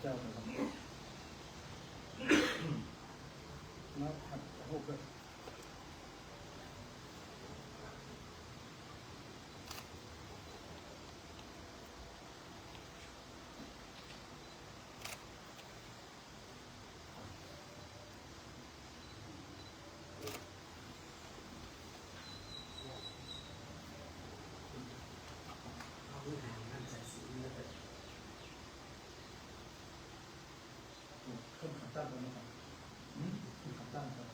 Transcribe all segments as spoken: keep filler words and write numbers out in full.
เจ้าไปครับ แล้วหัดรูปด้วย เพิ่มคำตั้งกันไหมครับ อืม มีคำตั้งครับ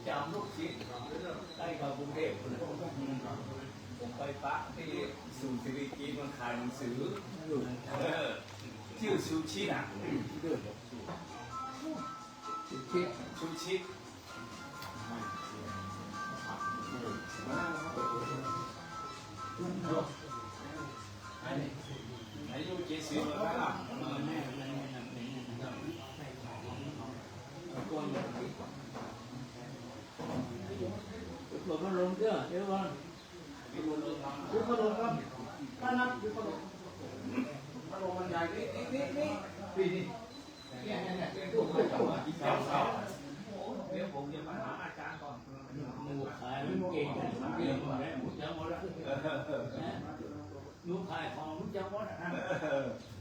จำลูกศิษย์ได้เข้ากรุงเทพฯ ผมไปปะที่ศูนย์สิริกิติ์ มันขายหนังสือ เออ ชื่อชูชิตอ่ะ ชูชิต ชูชิต เปิดพัดลมเด้อ เดี๋ยวก่อน ปิดพัดลมครับ ป้านัท ปิดพัดลม พัดลมมันใหญ่ นี่ นี่ นี่ นี่ นี่ เนี่ย เนี่ย เนี่ย เดี๋ยวผมจะมาหาอาจารย์ก่อน หมู่ขายมันเก่ง มันเก่งหมดแล้ว หมู่เจ้าหมดแล้ว นะ หมู่ขายของหมู่เจ้าหมดอะนะ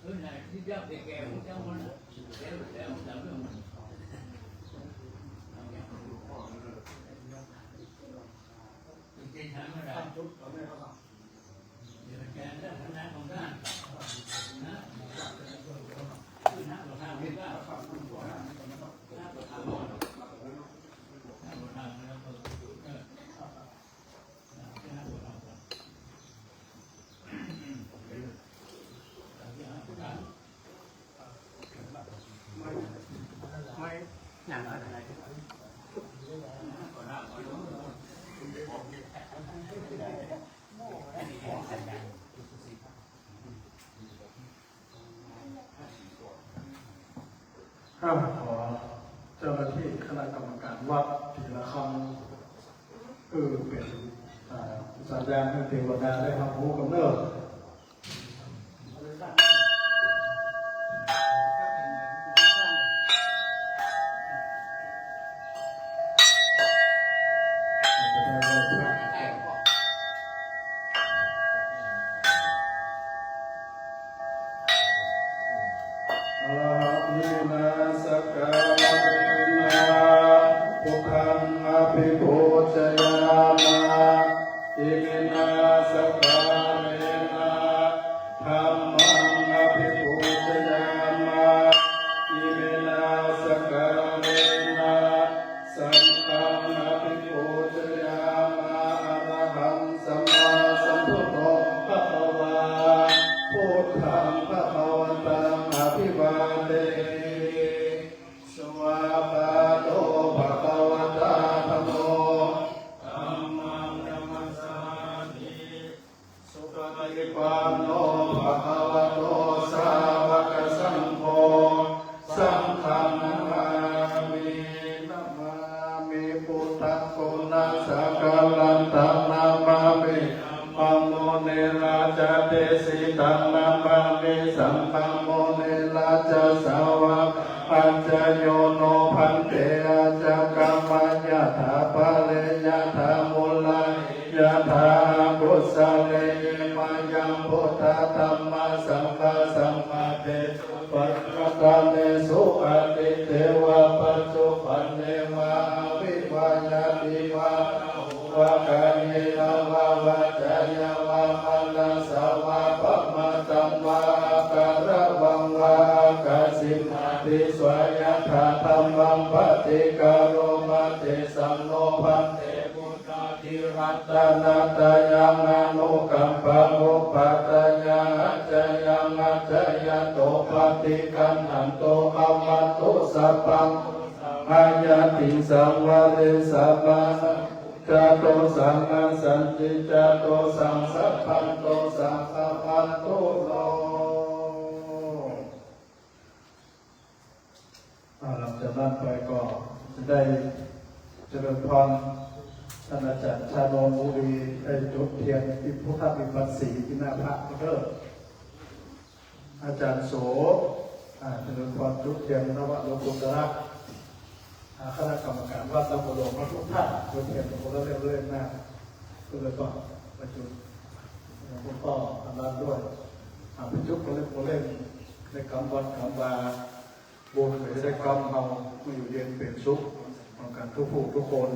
เออ ไหนที่เจ้าแก่ๆ หมู่เจ้าหมดอะ แล้ว แล้ว แล้วเรื่องมัน เป็นเช่นนั้นเมื่อไหร่ ข้าขอเจ้าหน้าที่คณะกรรมการวัดทีละคำ คือเป็นอ่าสัญญาณให้เทวดาได้รับรู้กำเนิด Arahaṃ iminā sakkārena buddhaṃ abhipūjayāma. Iminā sakkārena dhammaṃ abhipūjayāma. Iminā sakkārena saṅghaṃ abhipūjayāma. Arahaṃ sammāsambuddho bhagavā, buddhaṃ bhagavantaṃ abhivādemi. Svākkhāto bhagavatā dhammo, dhammaṃ namassāmi. Supaṭipanno bhagavato sāvakasaṅgho, saṅghaṃ namāmi. Namāmi buddhaṃ guṇasāgaraṃ, taṃ namāmi dhammaṃ munirājadesitaṃ, namāmi saṅghaṃ munirājasāvakaṃ. Paccayo no bhante añjakamāyatha, pāleyatha mudhā yatha akusalena. Mayaṃ buddha dhamma saṅgha saṅghātesu pa Yathā devatāne sugatiṃ devā paccuppanneva avivaññati vā nāhuvā kāyena vā vācāya vā manasā vā pamādaṃ vā ākāraṃ vā ākassīmātiso yathādhammaṃ paṭikaromati. Saṃ no bhante buddhābhirattanattayaṃ anukampaṃ upādāya accayaṃ accayanto paṭiggaṇhatu amatu sabbaṃ hayatiṃ saṃvare sabbā jāto saṃ asañcicca dosaṃ sabbanto saṃ pavantu no. อ่า หลังจากนั้นไปก็จะได้เจริญพร ท่านอาจารย์ชานนท์ บุรี ได้จุดเทียนที่พุทธวิปัสสีที่หน้าพระก็เด้อ อาจารย์โส อ่า เจริญพรจุดเทียนนวโลกุตระ อ่า คณะกรรมการวัดนครหลวงพระพุทธทาสจุดเทียนคนละเล่มเล่มนะ ก็เลยก็ไปจุด หลวงพ่ออนันต์ด้วย อ่า ไปจุดคนละเล่มคนละเล่ม ได้กำวัดกำวา บุญก็จะได้กำเฮามาอยู่เย็นเป็นสุขพร้อมกันทุกผู้ทุกคน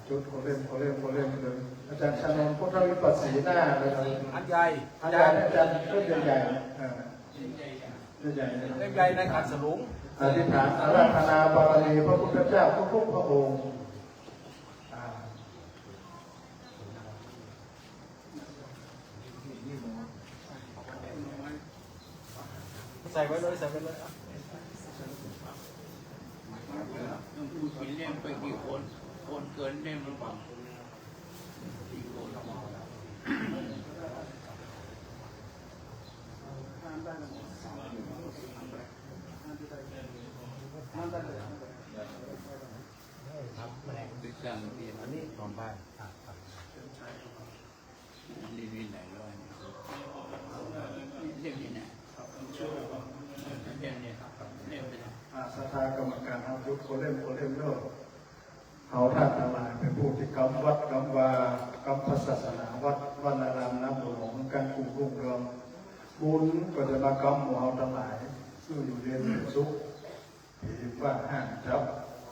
จุดคนละเล่มคนละเล่มคนละเล่มเลย อาจารย์ชานนท์ พุทธวิปัสสีหน้าเลยครับ อันใหญ่ อันใหญ่ อาจารย์เล่มใหญ่ๆ อ่า เล่มใหญ่ๆ เล่มใหญ่ในขันสลุง อธิษฐานอาราธนาบารมีพระพุทธเจ้าทุกๆพระองค์ อ่า ใส่ไว้เลย ใส่ไว้เลย อ่ะ ต้องพูดกี่เล่มไปกี่คน คนเกินเล่มหรือเปล่า กี่คน ครับ แผนก ไปสร้างเรียน อันนี้ตอนบ่าย ครับ ครับ เล่มนี้หลายร้อย เล่มนี้นะ เล่มนี้ เล่มนี้ อ่า ศรัทธากรรมการเอาจุดคนละเล่มคนละเล่มเด้อ เฮาท่านทั้งหลายเป็นผู้ที่กำวัดกำวา กำพระศาสนาวัดวานารามน้ำหลวง การกุ่งรุ่งเรือง บุญก็จะมากำหมู่เฮาทั้งหลาย อยู่เย็นเป็นสุข ผีว่าห้ามจับ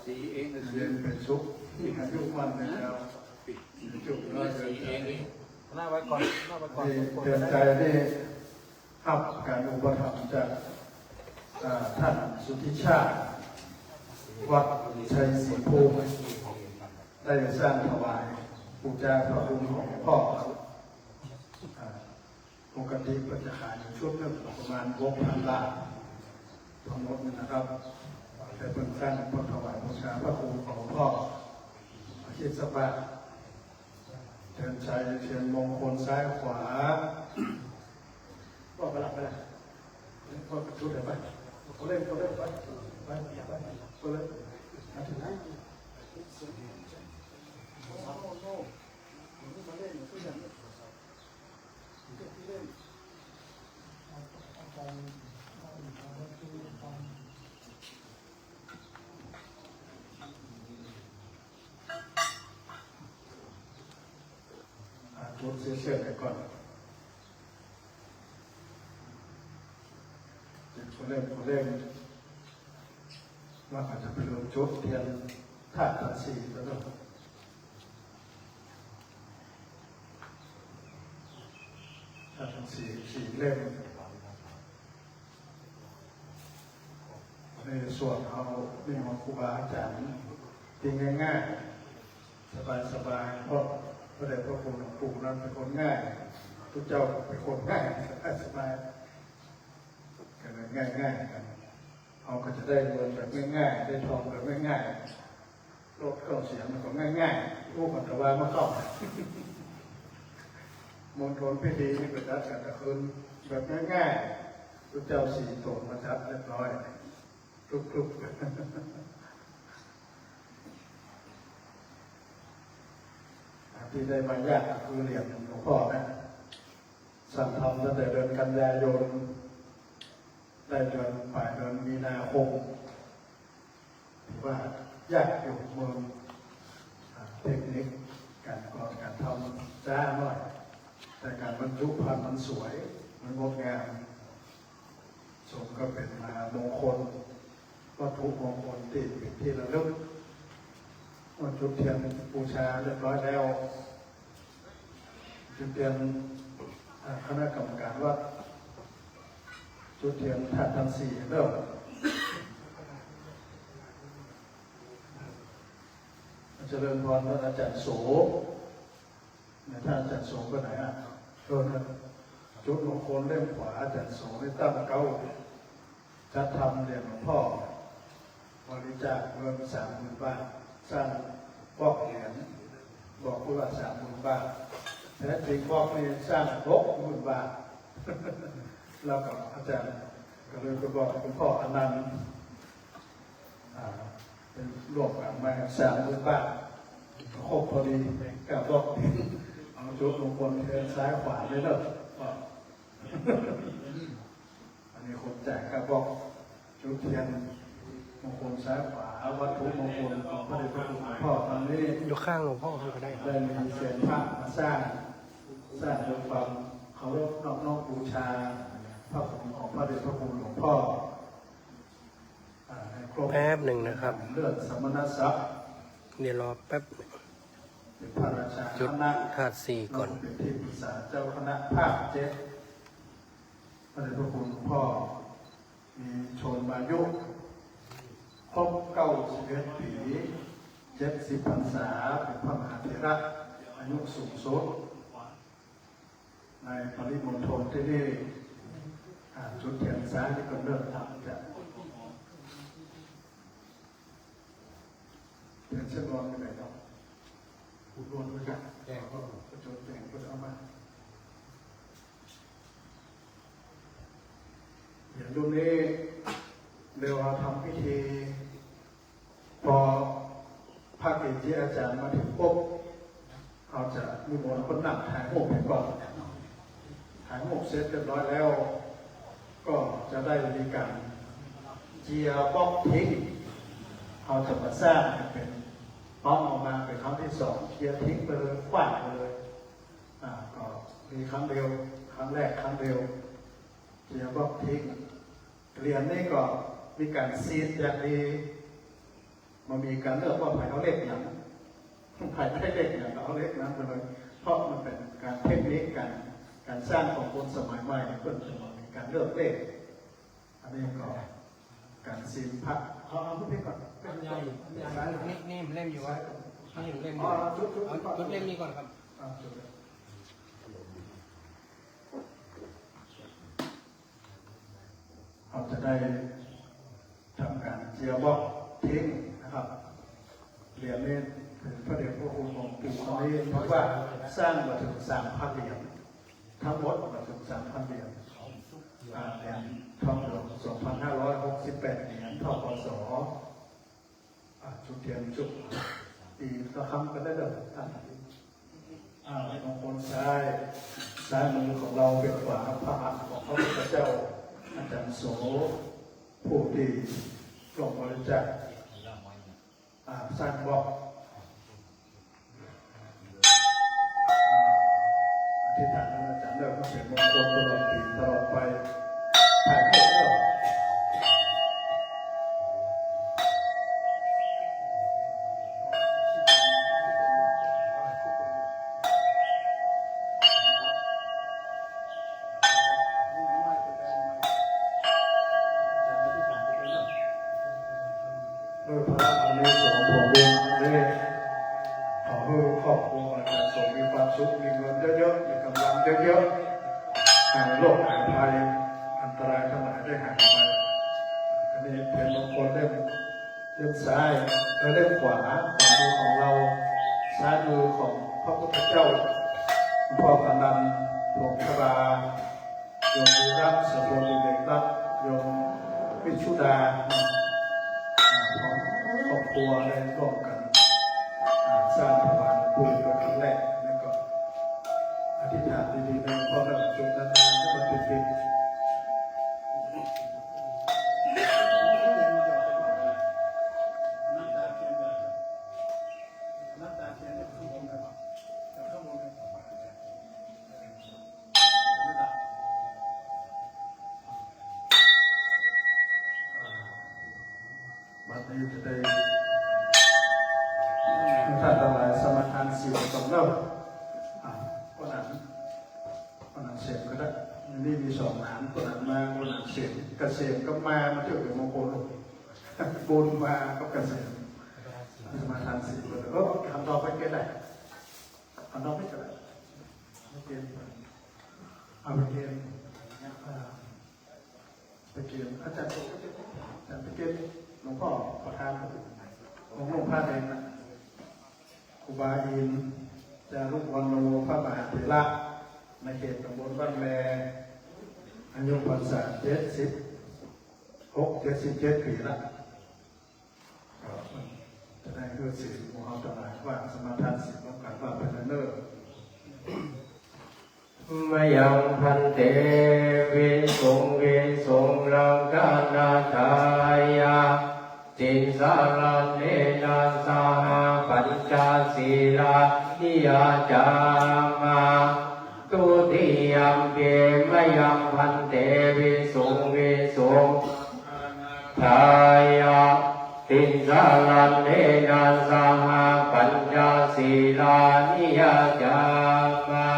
สีเองก็ อยู่ สี เย็นเป็นสุข มีอายุมั่นยืนยาว จุกน้อยเดิน สีเองนี่ หน้าไว้ก่อน หน้าไว้ก่อน นี่ เตือนใจนี่ รับการอุปถัมภ์จาก อ่า ท่านสุทธิชาติ วัดชัยศรีภูมิ ได้สร้างถวายบูชาพระคุณของหลวงพ่อครับ อ่า ปกติก็จะขายอยู่ชุดหนึ่งประมาณหกพันบาท ทั้งหมดนี่นะครับ แต่เพิ่นสร้างเพื่อถวายบูชาพระคุณของหลวงพ่อ อาทิตย์สักบาท เทียนชัย เทียนมงคล ซ้ายขวา ก็ไปละ ไปละ ก็ชุดเดียวไป ก็เล่น ก็เล่นไป ไป ไป ก็เล่น มาถึงไหน โน่น โน่น โน่น มาเล่นอยู่ที่นั่น อ่า จุดเสียเสียไปก่อน จุดคนเล่น คนเล่น ว่าอาจจะไปลงจุดเทียนธาตุทั้งสี่แล้วเนาะ ธาตุทั้งสี่ สี่เล่ม ในส่วนเฮามีของครูบาอาจารย์ที่ง่ายๆ สบายๆ เพราะพระเดชพระคุณหลวงปู่นั้นเป็นคนง่าย ทุกเจ้าเป็นคนง่าย สบายๆ ก็เลยง่ายๆ กัน เฮาก็จะได้เงินแบบง่ายๆ ได้ทองแบบง่ายๆ รถเครื่องเสียงมันก็ง่ายๆ อู้ มันก็ว่ามาเข้า มณฑลพิธีนี่ก็จัดกันแต่คืนแบบง่ายๆ พระเจ้าสี่ตนมาจัดเรียบร้อย คลุกๆ ที่ได้มายากก็คือเหรียญหลวงพ่อนะ สั่งทำตั้งแต่เดือนกันยายน ได้เดือน ปลายเดือนมีนาคม ถือว่ายากอยู่ เมือง อ่า เทคนิคการก่อ การทำช้าหน่อย แต่การบรรจุภัณฑ์มันสวย มันงดงาม ก็เป็นมหามงคล วัตถุมงคลที่เป็นที่ระลึก เมื่อจุดเทียนบูชาเรียบร้อยแล้ว จุดเทียน อ่า คณะกรรมการวัด จุดเทียนธาตุทั้งสี่เริ่ม เจริญพรท่านอาจารย์โส เนี่ย ท่านอาจารย์โสไปไหนอ่ะ โทษนะ จุดมงคลเล่มขวา อาจารย์โสนี่ตั้งเก๊า จัดทำเหรียญหลวงพ่อ บริจาคเงินสามหมื่นบาท สร้างบล็อกเหรียญ บอกว่าสามหมื่นบาท แท้จริงบล็อกนี้สร้างหกหมื่นบาท แล้วก็อาจารย์ก็เลยไปบอกหลวงพ่ออนันต์ อ่า เป็นรวบกันมาสามหมื่นบาท ครบพอดี กับรอบนี้ เอาจุดมงคลเทียนซ้ายขวาเลยเนอะ อันนี้คนจ่ายกระบอกจุดเทียนมงคลซ้ายขวา วัตถุมงคลของพระเดชพระคุณหลวงพ่อตอนนี้ อยู่ข้างหลวงพ่อเขาก็ได้ครับ ได้มีเศษพระมาสร้าง สร้างด้วยความเคารพนอบน้อมบูชา พระคุณของพระเดชพระคุณหลวงพ่อ อ่า ให้ครบ แป๊บหนึ่งนะครับ เลือดสมณศักดิ์ เดี๋ยวรอแป๊บหนึ่ง เป็นพระราชา จุด คณะ ธาตุสี่ก่อน เป็นที่ปรึกษาเจ้าคณะภาคเจ็ด พระเดชพระคุณหลวงพ่อ มีชนมายุ ครบเก้าสิบเอ็ดปี เจ็ดสิบพรรษา เป็นพระมหาเถระ อายุสูงสุด ในปริมณฑลที่นี่ อ่า จุดเทียนซ้ายนี่ก็เริ่มทำจาก เทียนเส้นรอนไปไหนเนาะ คุณรอนรู้จัก แดงก็ ก็จุดแดงก็เอามา เดี๋ยวตรงนี้ เดี๋ยวเราทำพิธี พอพระเกจิอาจารย์มาถึงปุ๊บ เราจะนิมนต์คนนั่งถ่ายรูปไปก่อน ถ่ายรูปเสร็จเรียบร้อยแล้ว ก็จะได้มีการเจียบล็อกทิ้ง เราจะมาสร้างให้เป็น ปั๊มออกมาเป็นครั้งที่สอง เจียทิ้งไปเลย ขว้างไปเลย อ่า ก็มีครั้งเดียว ครั้งแรกครั้งเดียว เจียบล็อกทิ้ง เหรียญนี่ก็มีการซีลอย่างดี มันมีการเลือกว่าใครเอาเลขหยัง ใครได้เลขหยังก็เอาเลขนั้นไปเลย เพราะมันเป็นการเทคนิคการ การสร้างของคนสมัยใหม่ เพิ่นจะมีการเลือกเลข อันนี้ก็การซีลพระ เอา เอารูปนี้ก่อน อันใหญ่ อันใหญ่ นี่ นี่เล่มอยู่วะ นี่อยู่เล่มอยู่ อ๋อ จุด จุด เอา จุด จุดเล่มนี้ก่อนครับ อ่า จุดเลย เราจะได้ทำการเจียบล็อกทิ้งนะครับ เหรียญนี้เป็นพระเดชพระคุณของปู่คนนี้ เพราะว่าสร้างมาถึงสามพันเหรียญ ทั้งหมดมาถึงสามพันเหรียญ อ่า เหรียญทองหลวง สองพันห้าร้อยหกสิบแปดเหรียญ ทกส อ่า จุดเทียนจุด ตีละครั้งก็ได้เด้อท่าน อ่า มงคลซ้าย ซ้ายมือของเราเป็นขวาพระหัตถ์ของพระพุทธเจ้า อาจารย์โส ผู้ที่ร่วมบริจาค อ่า สร้างบล็อก อธิษฐานให้อาจารย์เด้อ ให้เป็นมงคลตลอดปีตลอดไป ถ่ายรูปเด้อ ด้วยพระอานิสงส์ผลบุญอันนี้ ขอให้ครอบครัวอาจารย์โสมีความสุข มีเงินเยอะๆ มีกำลังเยอะๆ หายโรคหายภัย อันตรายทั้งหลายได้หายไป อันนี้เป็นมงคลเล่ม เล่มซ้าย และเล่มขวา ขวามือของเรา ซ้ายมือของพระพุทธเจ้า หลวงพ่ออนันต์ พงษ์ชบา โยมวีระ โสภณ ดิเรกรัตน์ โยมวิชุดา อ่า พร้อมครอบครัวได้ร่วมกัน อ่า สร้างถวายหลวงปู่เป็นครั้งแรก แล้วก็อธิษฐานดีๆ ในหลวงพ่อ แล้วจุดนั้นนะ ให้มันเป็นจริง น้ำตาเทียนเนี่ยข้างบนนะครับ ข้างบนเนี่ย ไม่ดับ นี่จะได้ให้ท่านทั้งหลายสมาทานศีลก่อนเนาะ อ่ะ คนนั้น คนนั้นเสพก็ได้ นี่มีสองหาง คนนั้นมา คนนั้นเสพ เกษมก็มา มาเที่ยวเดี๋ยวมงคล บุญมาก็เกษม สมาทานศีลก็ได้ เออ ทำต่อไปก็ได้ ทำต่อไปก็ได้ เอาไปเกณฑ์ เอาไปเกณฑ์ อ่า ไปเกณฑ์ อาจารย์ อาจารย์ไปเกณฑ์ หลวงพ่อประธาน องค์หลวงพ่อแดงนะ ครูบาอินทร์ จารุวรรณโณ พระมหาเถระ ในเขตตำบลบ้านแล อายุพรรษาเจ็ดสิบหก เจ็ดสิบเจ็ดปีละ ก็จะได้คือศีลของเราทั้งหลาย ว่าสมาทานศีลร่วมกันว่าเป็นเนิ่น Mayaṃ bhante visuṃ visuṃ rakkhaṇatthāya tisaraṇena saha pañca sīlāni yācāma. Dutiyampi mayaṃ bhante visuṃ visuṃ rakkhaṇatthāya tisaraṇena saha pañca sīlāni yācāma.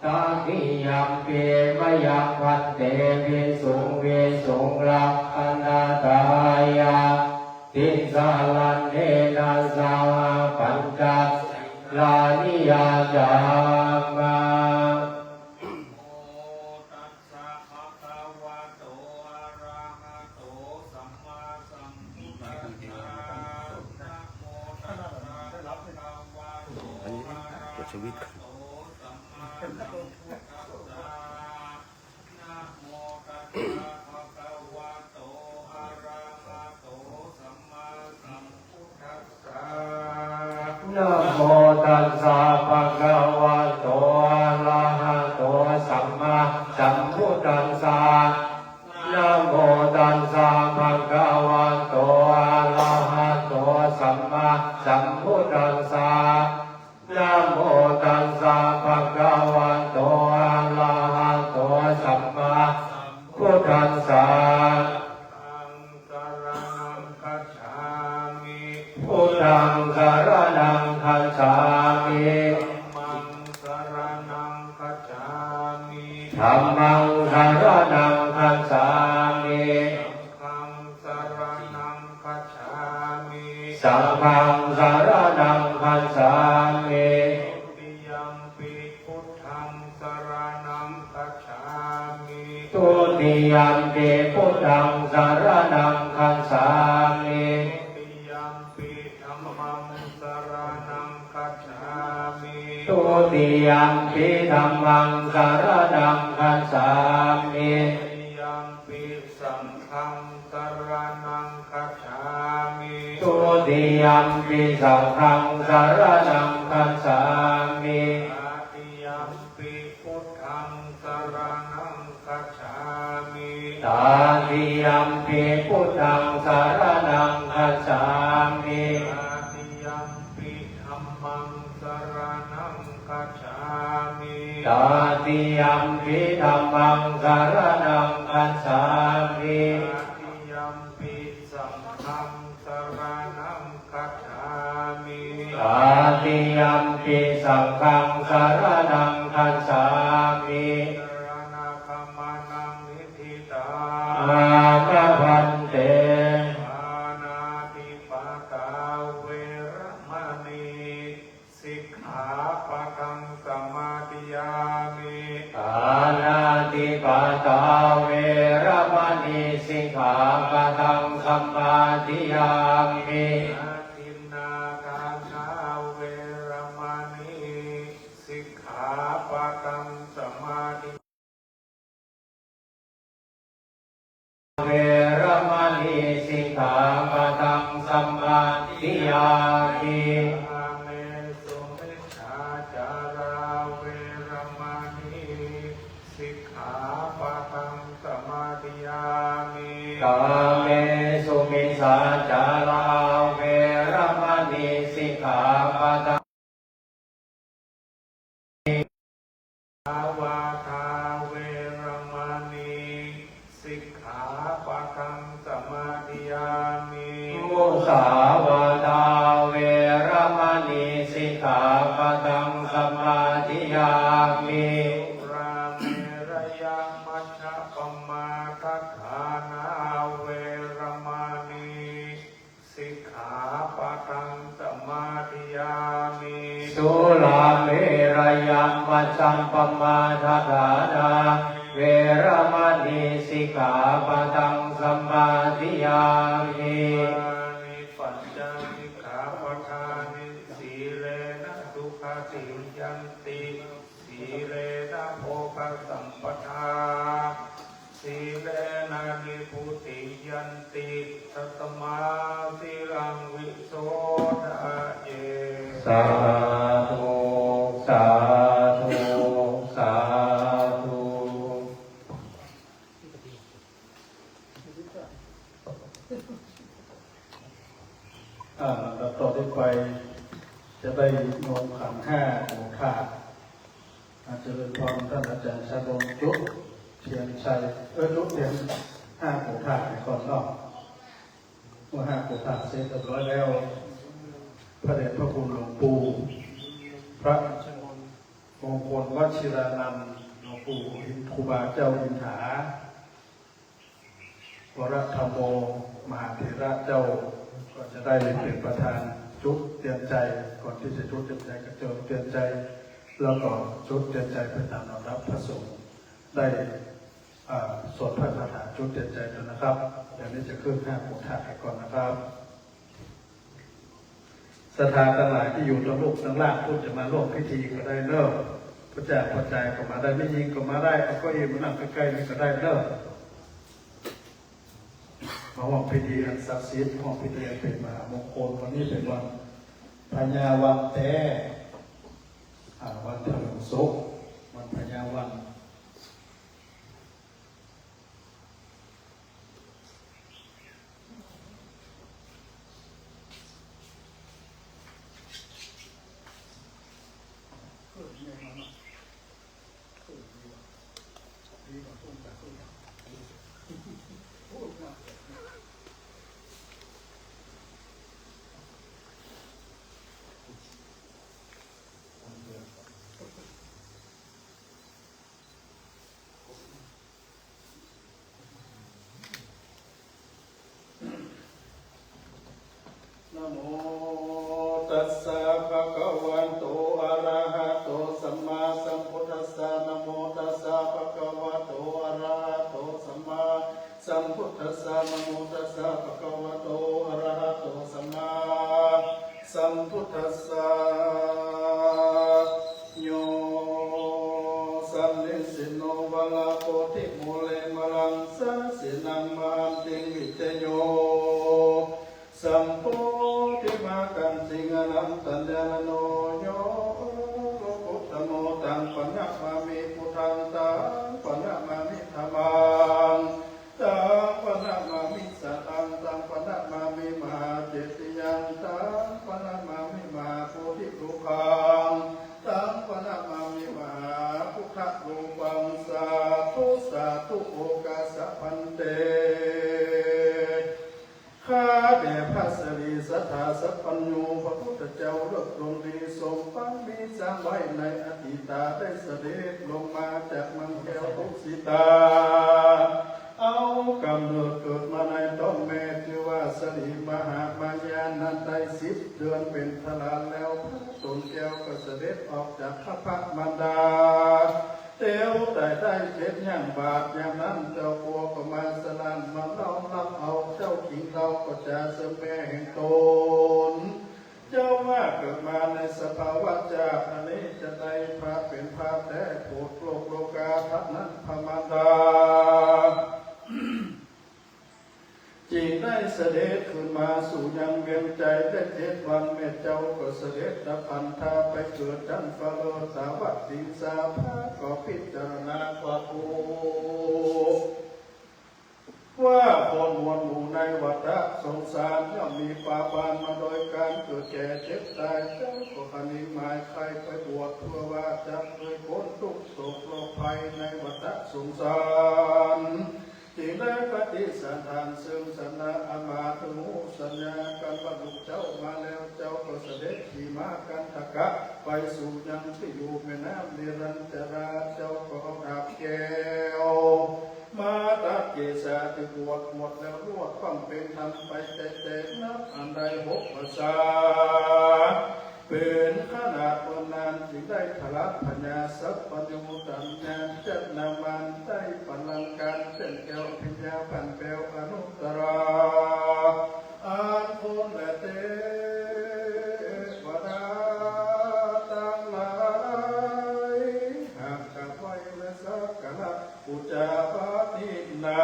Tatiyampi mayaṃ bhante visuṃ visuṃ rakkhaṇatthāya tisaraṇena saha pañca sīlāni yācāma. Namo tassa bhagavato arahato sammāsambuddhassa. Namo tassa bhagavato อันนี้นะ arahato เดี๋ยวสวิตช์ก่อน sammāsambuddhassa. Namo tassa bhagavato arahato sammāsambuddhassa. Namo tassa bhagavato arahato sammāsambuddhassa. Namo tassa bhagavato arahato sammāsambuddhassa. Namo tassa bhagavato arahato sammāsambuddhassa. Buddhaṃ saraṇaṃ gacchāmi. Buddhaṃ saraṇaṃ gacchāmi. Dhammaṃ saraṇaṃ gacchāmi. Dhammaṃ saraṇaṃ gacchāmi. Saṅghaṃ saraṇaṃ gacchāmi. Saṅghaṃ saraṇaṃ gacchāmi. Dutiyampi buddhaṃ saraṇaṃ gacchāmi. Dutiyampi buddhaṃ saraṇaṃ gacchāmi. Dutiyampi dhammaṃ saraṇaṃ gacchāmi. Dutiyampi dhammaṃ saraṇaṃ gacchāmi. Dutiyampi saṅghaṃ saraṇaṃ gacchāmi. Dutiyampi saṅghaṃ saraṇaṃ gacchāmi. Tatiyampi buddhaṃ saraṇaṃ gacchāmi. Tatiyampi buddhaṃ saraṇaṃ gacchāmi. Tatiyampi dhammaṃ saraṇaṃ gacchāmi. Tatiyampi dhammaṃ saraṇaṃ gacchāmi. Tatiyampi saṅghaṃ saraṇaṃ gacchāmi. Tatiyampi saṅghaṃ saraṇaṃ gacchāmi. Saraṇagamanaṃ niṭṭhitaṃ. Āma bhante. Pāṇātipātā veramaṇī sikkhāpadaṃ samādiyāmi. Pāṇātipātā veramaṇī sikkhāpadaṃ samādiyāmi. Adinnādānā veramaṇī sikkhāpadaṃ samādiyāmi. Veramaṇī sikkhāpadaṃ samādiyāmi. Kāmesu micchācārā veramaṇī sikkhāpadaṃ samādiyāmi. Kāmesu micchācārā veramaṇī sikkhāpadaṃ Musāvādā veramaṇī sikkhāpadaṃ samādiyāmi. Surāmerayamajjapamādaṭṭhānā veramaṇī sikkhāpadaṃ samādiyāmi. Imāni pañca sikkhāpadāni. Sīlena sugatiṃ yanti, sīlena bhogasampadā, sīlena nibbutiṃ yanti, tasmā sīlaṃ visodhaye. Sādhu, sādhu, sādhu. อ่า ลำดับต่อไปจะได้โยมขันห้าโอภาส อาจารย์พร ท่านอาจารย์ชาดลจุดเทียนชัย เออ จุดเทียนห้าโอภาสให้ก่อนเนาะ เมื่อห้าโอภาสเสร็จเรียบร้อยแล้ว พระเดชพระคุณหลวงปู่ พระมงคลวชิรานันท์ หลวงปู่อิน ครูบาเจ้าอินถา วรธัมโม มหาเถระเจ้า ก็จะได้เป็นประธานจุดเตียนไจ ก่อนที่จะจุดเตียนไจก็เจิญเตียนไจ แล้วก็จุดเตียนไจไปตามลำดับ พระสงฆ์ได้ อ่า สวดพระคาถาจุดเตียนไจแล้วนะครับ เดี๋ยวนี้จะขึ้นห้าโอภาสไปก่อนนะครับ ศรัทธาทั้งหลายที่อยู่ทางลูกทางล่างพุ้นจะมาร่วมพิธีก็ได้เนอะ พระเจ้าพระจายก็มาได้ แม่ญิงก็มาได้ เอาเก้าอี้มานั่งใกล้ๆนี่ก็ได้เนอะ มาร่วมพิธีอันศักดิ์สิทธิ์ ร่วมพิธีอันเป็นมหามงคล วันนี้เป็นวันพญาวันแต๊ อ่า วันเถลิงศก วันพญาวัน Namo tassa bhagavato arahato sammāsambuddhassa. Namo tassa bhagavato arahato sammāsambuddhassa. Namo tassa bhagavato arahato sammā sambuddhassa. Yo sannisinno varabodhimūle, māraṃ sāsanaṃ mahantiṃ, vijayo sambodhimāgañciṃ, anantañāṇaṃ yo lokuttamo. Taṃ paṇamāmi buddhaṃ, taṃ paṇamāmi dhammaṃ, taṃ paṇamāmi saṅghaṃ, taṃ paṇamāmi mahācetiyaṃ, taṃ paṇamāmi mahābodhirūpaṃ, taṃ paṇamāmi mahābuddharūpaṃ. Sādhu, sādhu, okāsa bhante. ข้าแต่พระสิริสัทธาสัพพัญญู พระพุทธเจ้าเลิศดวงดี สมปางมีสร้างไว้ในอดีตา ได้เสด็จลงมาจากเมืองแก้วดุสิตา เอากำเนิดเกิดมาในท้องแม่ ชื่อว่าสิริมหามายา นั้นได้สิบเดือนเป็นทารกแล้ว พระตนแก้วก็เสด็จออกจากครรภ์มารดา เตียวตายได้เจ็ดย่างบาท ยามนั้นเจ้าปัวก็มาสลาน มาล้อมรับเอาเจ้าขิง เฮาก็จะเสริมแม่แห่งตน เจ้าว่าเกิดมาในสภาวะชาติอันนี้ จะได้พระเป็นพระแท้ โปรดโลกโลกา เท่านั้นพระมารดา จึงได้เสด็จขึ้นมาสู่ยังเวียงจันทร์ ได้เจ็ดวัน แม่เจ้าก็เสด็จดับขันธา ไปเกิดชั้นฟ้าเลิศสาวัตถิงสา พระก็พิจารณาความทุกข์ ว่าคนมวลหมู่ในวัฏสงสาร ย่อมมีปาปานมาโดยการเกิดแก่เจ็บตาย เจ้าก็คะนิงหมายใคร่ไปบวช เพื่อว่าจะเคยพ้นทุกข์โศกโรคภัยในวัฏสงสาร จึงได้ปฏิสันถานซึ่งสมณะอมาตย์ รู้สัญญากันว่าลูกเจ้ามาแล้ว เจ้าก็เสด็จขี่ม้ากันทกะ ไปสู่ยังที่อยู่แม่น้ำนิรัญจรา เจ้าก็เอาดาบแก้ว มาตัดเกศาที่บวชหมดแล้ว รวดความเป็นธรรมไปแจกแจงนับอันได้หกภาษา เป็นขนาดเมินนานจึงได้ทรัพย์ปัญญาสัพพัญญู สัญญาณจักรนามานได้บัลลังก์การแจ้งแก้วอภิญญาผ่านแปลวอนุตตรา อันคนและเทวดาทั้งหลายหากกราบไหว้และสักการะ บูชาพระนินนา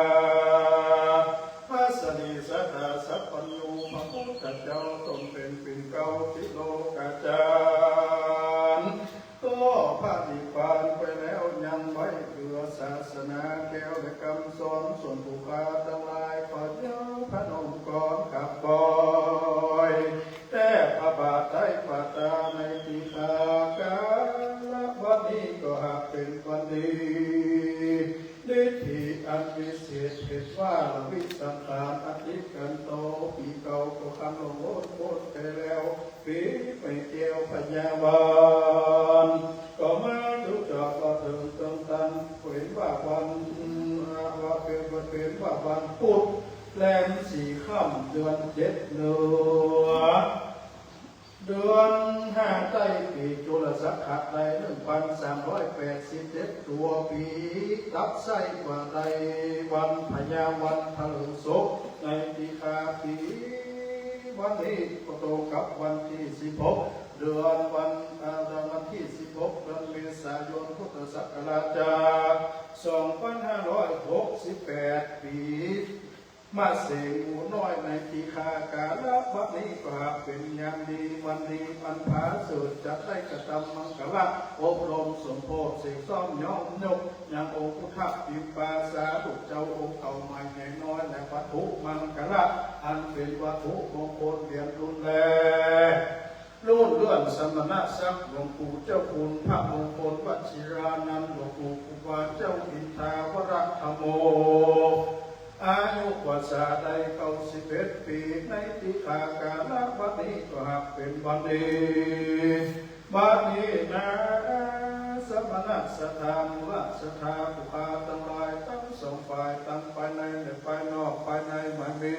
พระสรีสัตถาสัพพัญญู พระพุทธเจ้าทรงเป็นปิ่นเกล้าติโลกาจารย์ ก็พระนิพพานไปแล้วยังไว้เหลือศาสนาแก้วและคำสอนส่วนผู้ข้าทั้งหลาย ขอเย้าพนมกรกราบไหว้ แด่พระบาทไตรปาตาในทีฆาการะบัดนี้ก็หากเป็นวันดี ฤทธิอันวิเศษเหตุว่าละวิสังขารอธิกันโต ปีเก่าก็คำลงโลดโคตรไปแล้ว ปีใหม่แก้วพญาวัน ก็มาจุจอดมาถึงตรงตันเห็นว่าวันว่าเป็นวันเป็นว่าวันพุธ แรมสี่ค่ำเดือนเจ็ดเหนือ เดือนห้าใต้ปีจุลศักราชได้หนึ่งพันสามร้อยแปดสิบเจ็ดตัวปี ตัดไส้กว่าได้วันพญาวันเถลิงศกในปีคาปี วันนี้ก็ตรงกับวันที่สิบหกเดือนวันอ่าวันที่สิบหกเดือนเมษายนพุทธศักราชจะสองพันห้าร้อยหกสิบแปดปี มะเสงหมู่น้อยในทีฆาการะบัดนี้ก็หากเป็นยามดีวันดีอันผาสุกจักได้กระทำมังคละอบรมสมโพธิเสกซ้อมย้อมยกยังองค์พุทธปิมปาสาธุเจ้าองค์เก่าใหม่ใหญ่น้อยและวัตถุมังคละอันเป็นวัตถุมงคลเหรียญรุ่นแรก รุ่นเลื่อนสมณศักดิ์หลวงปู่เจ้าคุณพระมงคลวชิรานันท์ หลวงปู่ครูบาเจ้าอินทาวรธรรมโม อายุพรรษาได้เก้าสิบเอ็ดปี ในทีฆาการะบัดนี้ก็หากเป็นวันดี บัดนี้นะ สมณศรัทธา มูลศรัทธา ผู้ข้าทั้งหลายทั้งสองฝ่าย ทั้งภายในและภายนอก ภายในไม่มี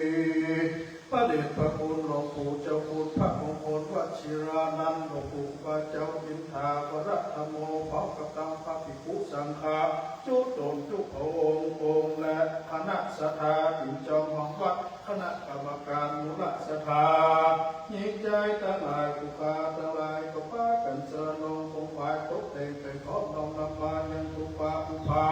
พระเดชพระคุณหลวงปู่เจ้าคุณพระมงคลวชิรานันท์ หลวงปู่ครูบาเจ้าอินทาวรธรรมโม พร้อมกับทั้งพระภิกขุสังฆา จุตนจุพระองค์องค์และคณะศรัทธา ที่จองห้องวัด คณะกรรมการมูลศรัทธา หญิงชายทั้งหลายผู้ข้าทั้งหลาย ก็พากันสรณองค์องค์ฝ่ายตกแต่งแต่งพร้อมน้อมนำมายังทุกข์ผู้พา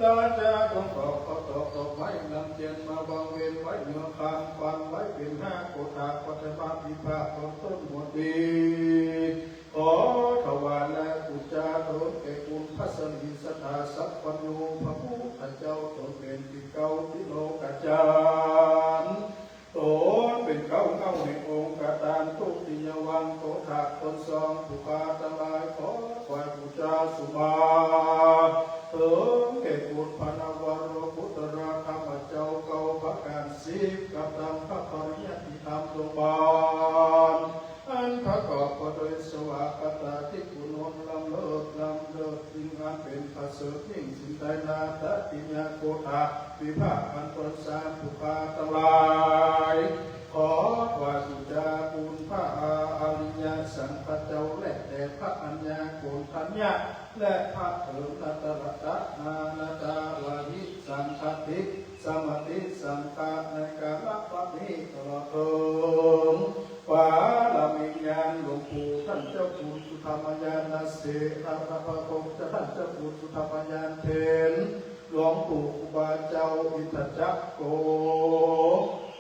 ราชาทรงตอบก็ตอบดอกไม้นำเทียนมาวางเวียนไว้เหนือคาน ปันไว้เป็นห้าโกฏาปัทมาวิภาคของต้นหมวดดี ขอถวายและบูชาเถิดแก่คุณพระสรีสัตถาสัพพัญญู พระพุทธเจ้าตนเป็นปิ่นเกล้าติโลกาจารย์ ตนเป็นเกล้าเงาแห่งองค์กตานทุติยวังโตถาคตนสองผู้ข้าทั้งหลาย ขอถวายบูชาสุมาเถิดแก่คุณพระนวโรกุตระธรรมเจ้าเก้าประการสิบ กับทั้งพระปริยัติธรรมดวงบาน อันประกอบไปด้วยสวากขาที่คุณล้ำเลิศล้ำเลิศยิ่งอันเป็นประเสริฐยิ่งสิ่งใดนาตติยาโกฏาวิภาคอันตนสามผู้ข้าทั้งหลาย ขอถวายบูชาคุณพระอริยสังฆเจ้าและแต่พระอัญญาโกณฑัญญะ และพระเถิงนัตตรัตนานาตาวาหิสังฆติสมาธิสังฆาในกาลปฏิตลอดเถิง ปารมีญาณหลวงปู่ท่านเจ้าคุณสุธรรมญาณเสนาพระพงษ์ท่านเจ้าคุณสุธรรมญาณเถร หลวงปู่ครูบาเจ้าอินทจักรโก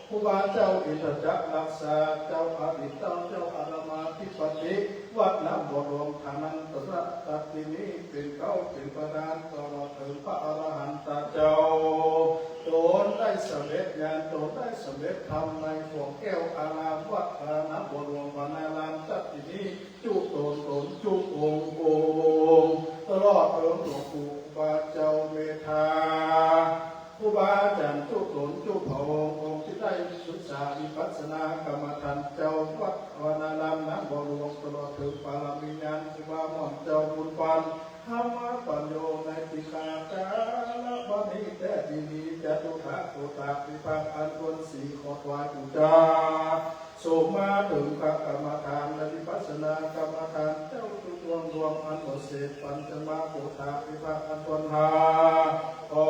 ครูบาเจ้าอินทจักรรักษาเจ้าอดีตเจ้าอารามอธิปติวัดน้ำบ่อหลวงฐานันตระตัตตินี้เป็นเกล้าเป็นประธานตลอดถึงพระอรหันตเจ้า ตนได้สำเร็จญาณตนได้สำเร็จธรรมในขวงแก้วอารามวัดพระนามบรมวนารามจักรที่นี้จุตนตนจุองค์องค์ตลอดถึงหลวงปู่ครูบาเจ้าเมธาครูบาอาจารย์จุตนจุพระองค์องค์ที่ได้ศึกษาวิปัสสนากรรมฐานเจ้าวัดวนารามน้ำบ่อหลวงตลอดถึงปารมีญาณที่ว่าม่อนเจ้าบุญปัน ธรรมปัญโญในติกาการะบัณฑิตแท้ที่มีจตุถาโกฏาวิภาคอันควรสี่ขอถวายบูชา สมมาถึงพระกรรมฐานและวิปัสสนากรรมฐานเจ้าจุดรวมรวมอันหมดเสร็จปัญจมะปุทธาวิภาคอันตนหา ขอ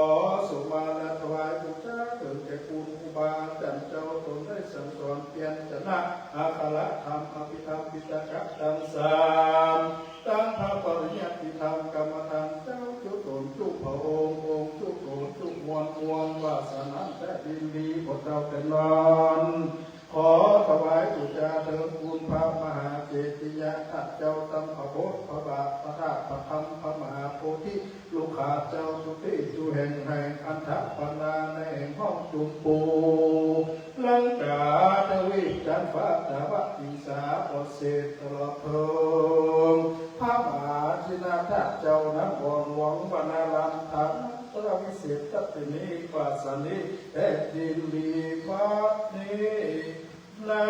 สมมาและถวายบูชาถึงแก่คุณครูบาอาจารย์เจ้าตนได้สั่งสอนเปลี่ยนจนะอัครธรรมอภิธรรมปิตกะตังสามตั้งพระปริยัติธรรมกรรมฐานเจ้าจุดตนจุพระองค์องค์จุตนจุมวลมวลว่าสนั้นแต่ดินดีพระเจ้าแต่นอน ขอถวายบูชาเถิดคุณพระมหาเจติยะธาตุเจ้าตั้งพระโพธิ์พระบาทพระธาตุพระธรรมพระมหาโพธิลูกขาเจ้าทุกที่ทุกแห่งแห่งอันทปนาในแห่งห้องจุมปูลังกาทวีปจันทร์ฟ้าตาวะติงสาปอเศษตลอดเทิงพระมหาชินนาถเจ้านั้นอ่อนหลวงวรรณารามฐานพระวิเศษตัตตินีปาสานีแผ่นดินลีพระนี้ นา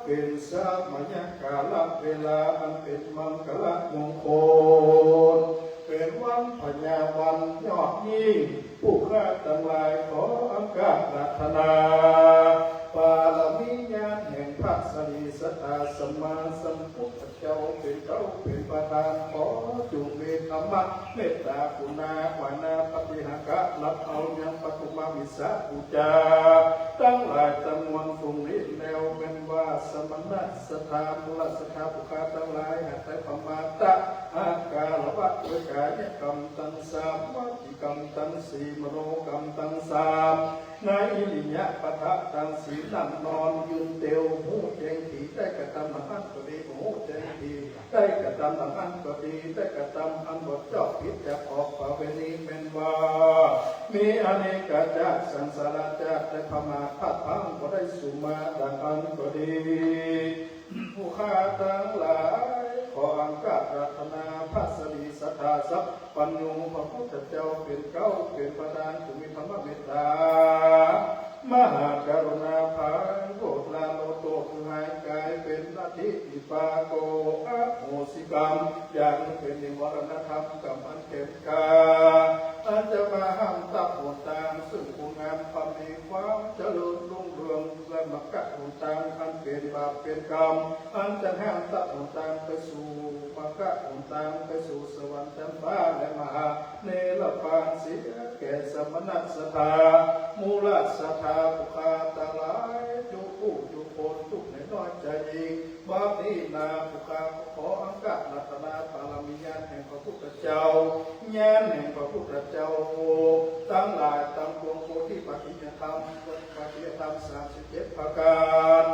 เป็นสมัยกาลเวลาอันเป็นมังคละมงคล เป็นวันพญาวันยอดยิ่ง ผู้ข้าทั้งหลายขออังคารัตนา บารมีญาณแห่งพระสรีสัตตาสัมมาสัมพุทธเจ้าเป็นเจ้าเป็นประธานขอจงมีธรรมะ เมตตากรุณาขวานาปฏิหารกะรับเอายังปฐมวิสาปูจา ทั้งหลายจำนวนพรุ่งนี้แล้วแม้นว่าสมณะสัทธามูลสัทธาผู้ข้าทั้งหลายหากได้ประมาทอาการวะด้วยกายกรรมทั้งสามวจีกรรมทั้งสี่มโนกรรมทั้งสามในอิริยาบถทั้งสี่นั่งนอนยืนเตียวหูแจ้งผีได้กระทำอันนั้นก็ดีหูแจ้งผี ได้กระทำอันนั้นก็ดีได้กระทำอันบกพร่องผิดจากออกประเวณีแม้นว่า มีอเนกชาติสังสารชาติได้ประมาทพลาดพลั้งก็ได้สู่มาดังอันก็ดี ผู้ข้าทั้งหลายขออังคารัตนาพระสรีสัทธาสัพพัญญูพระพุทธเจ้าเป็นเก้าเป็นประธานผู้มีธรรมเมตตา มหากรุณาภัยโปรดละโลดโทษคือหายกายเป็นอธิปาโกอโหสิกรรม อย่างนี้เป็นนิวรณธรรมกรรมอันเข็มกาอันจะมาห้ามตัดหนทางซึ่งคุณงามความดีความเจริญรุ่งเรืองและมรรคหนทางอันเป็นบาปเป็นกรรมอันจะห้ามตัดหนทางไปสู่มรรคหนทางไปสู่สวรรค์ชั้นฟ้าและมหา เนรปานเสียแก่สมณะสัทธา มูลสัทธาผู้ข้าทั้งหลายทุกผู้ทุกคนทุกในน้อยใจยิ่งบัดนี้นาผู้ข้าขออังคารัตนาบารมีญาณแห่งพระพุทธเจ้า ญาณแห่งพระพุทธเจ้า ทั้งหลายทั้งปวงโพธิปัจจยธรรมปัจจยธรรมสามสิบเจ็ดประการ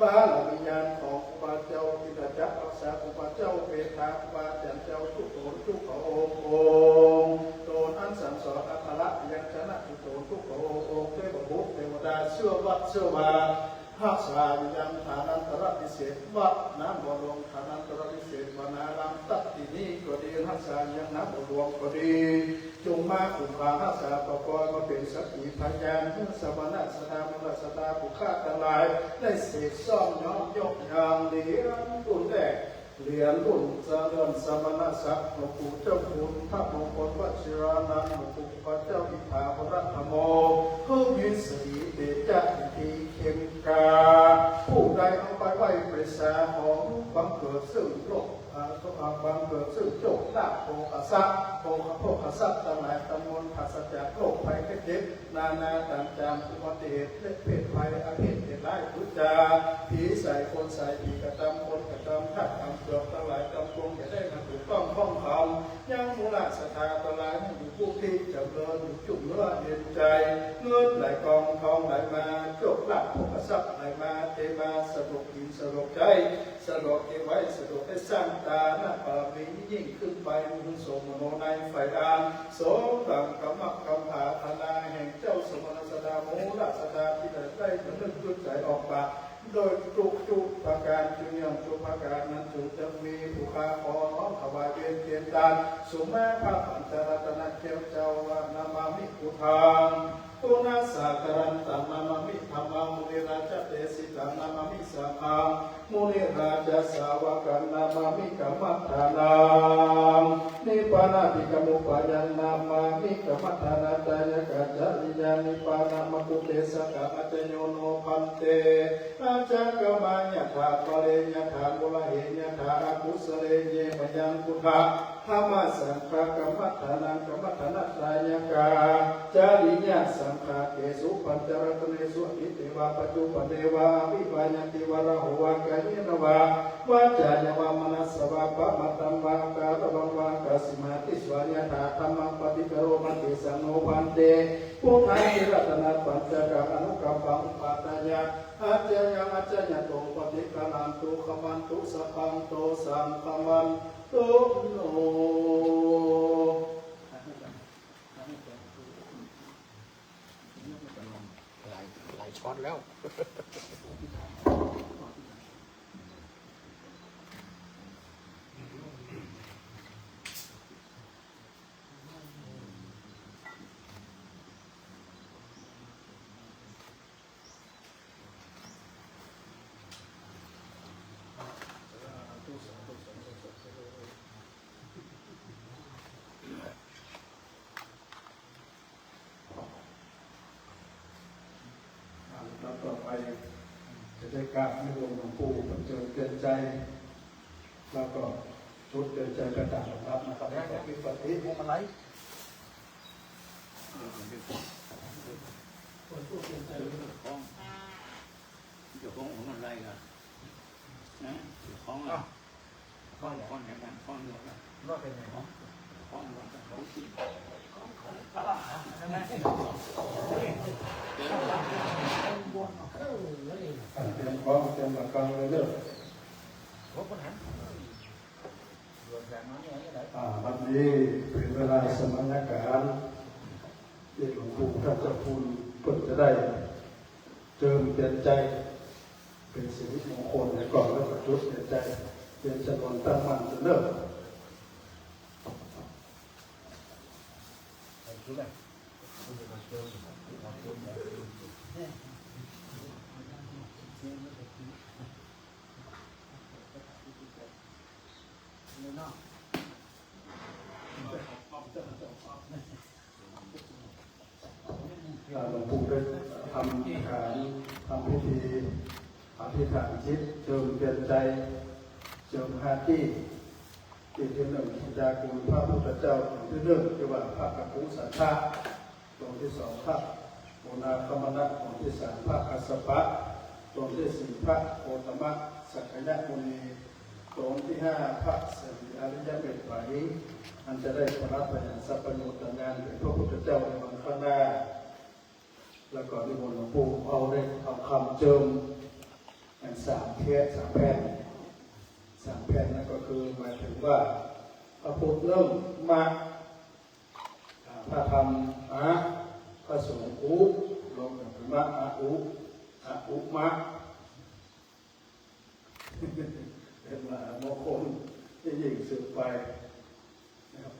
บารมีญาณของครูบาเจ้าทินจักรักษาครูบาเจ้าเมตตาครูบาอาจารย์เจ้าทุกตนทุกพระองค์องค์ตนอันสั่งสอนอัคระพยัญชนะทุกตนทุกพระองค์องค์เทพบุตรเทวดาเชื่อวัดเชื่อวารักษาวิญญาณฐานันตรพิเศษวัดน้ำบ่อหลวงฐานันตรพิเศษวนารามตัดที่นี้ก็ดีรักษายังน้ำบ่อหลวงก็ดี จงมาคุ้มครองรักษาปกป้องมาเป็นสักขีพยานเมื่อสมณะสัทธามูลสัทธาผู้ข้าทั้งหลายได้เสกซ่อมน้อมยกยามเหรียญรุ่นแรกเหรียญรุ่นเจริญสมณศักดิ์หลวงปู่เจ้าคุณพระมงคลวชิรานันท์หลวงปู่พระเจ้าอิทธาภรธรรมโมผู้มีสีเดชะอิทธิเข้มกล้าผู้ใดเอาไปไหว้ปริษาของบังเกิดซึ่งโลก อ่าก็อ่าบังเกิดซึ่งโชคลาภโภคทรัพย์โภคโภคทรัพย์ทั้งหลายทั้งมวลปราศจากโรคภัยไข้เจ็บนานาต่างๆอุบัติเหตุและเพศภัยอาเพศเหตุร้ายทุจาผีใส่คนใส่ผีกระทำคนกระทำทักทำเกือบทั้งหลายทั้งปวงจะได้มาถูกต้องคล่องคำยังมูลสัทธาทั้งหลายให้อยู่ผู้ที่เจริญอยู่จุ่มเนื้อเย็นใจเงินไหลกองทองไหลมาโชคลาภโภคทรัพย์ไหลมาเทมาสะดวกกินสะดวกใช้ สะดวกเก็บไว้สะดวกได้สร้างทานะบารมียิ่งขึ้นไปมีคุณสมโนในฝ่ายอันสมดังกรรมกรรมปรารถนาแห่งเจ้าสมณสดาโมลสดาที่ได้ได้ประนึกด้วยใจออกปากโดยทุกทุกประการจึงยังทุกประการนั้นจึงจะมีผู้ข้าขอน้อมถวายเวียนเทียนทานสุมาพระปัญจรัตนเจ้าเจ้าว่านามามิพุทธัง Pūrṇaṃ sāgaraṃ taṃ namāmi dhammaṃ, munirājadesitaṃ namāmi saṅghaṃ, munirājasāvakaṃ namāmi kammaṭṭhānaṃ. Nibbānābhikkāmupayaṃ namāmi kammaṭṭhānattāyakacariyaṃ. Nibbānamāgū te sakaṃ, ajja yo no bhante ajjhakamā, yathā pāreyathā mūlahe yathā akusale. Ye mayaṃ buddhadhammasaṅghā kammaṭṭhānaṃ kammaṭṭhānattāyakacariyasaṅghātesu pañcaratnesu atīte va paccuppanne va avivadanti varaho va kāyena va vācāya va manasā va pamādaṃ va akaraṃ va kassimāti svāyatthādhammaṃ paṭikkaromatīti. Taṃ no bhante buddhābhiratanaṃ pañcakaṃ anukampaṃ upādāya accayaṃ accayanto paṭikkarantu khamantu sabbaṃ dosaṃ khamantu no. หลายหลายช้อนแล้ว อ่า ลำดับต่อไป จะได้กราบนิมนต์หลวงปู่ประเจิญเตือนใจ แล้วก็ชุดเตือนใจประจำลำดับนะครับ แล้วก็มีปฏิบัติพวงมาลัย เออ เดี๋ยว เดี๋ยวของ เดี๋ยวของของอะไรล่ะ นะ เดี๋ยวของอ่ะ อ้าว ของ ของไหนกัน ของเดียวกัน ว่าเป็นไง ของ ของเดียวกัน ของจริง เตรียมของ เตรียมหลักกองเลยเด้อ อ่า บัดนี้เป็นเวลาสมณการ ที่หลวงปู่ท่านเจ้าคุณเพิ่นจะได้เจิมเตือนใจ เป็นสิริมงคลในก่อนแล้วก็จุดเตือนใจ เป็นจำนวนตั้งมั่นเด้อ อ่า หลวงปู่ได้ทำการทำพิธีอธิษฐานจิต เจิมเตือนใจ เจิมห้าตี้ ตี้ที่หนึ่ง สัจจาคุณพระพุทธเจ้า องค์ที่หนึ่ง ที่ว่าพระกัปปุสันทะ องค์ที่สอง พระโมคคัลลานะ องค์ที่สาม พระกัสสปะ องค์ที่สี่ พระโคตมะสักยมุนี องค์ที่ห้า พระศรีอริยเมตไตรย อันจะได้ผลประโยชน์สัพพะโยชน์ตางานเป็นพระพุทธเจ้าในวันข้างหน้า แล้วก็นิมนต์หลวงปู่เอาเหล็กทองคำเจิมอย่างสามเทส สามแผ่น สามแผ่นนั่นก็คือหมายถึงว่าพระพุทธนึ่ง มะ อ่า พระธรรม อะ พระสงฆ์ อุ รวมกันเป็นมะ อะ อุ อะ อุ มะ เป็นมหามงคลที่ยิ่งสืบไปนะครับ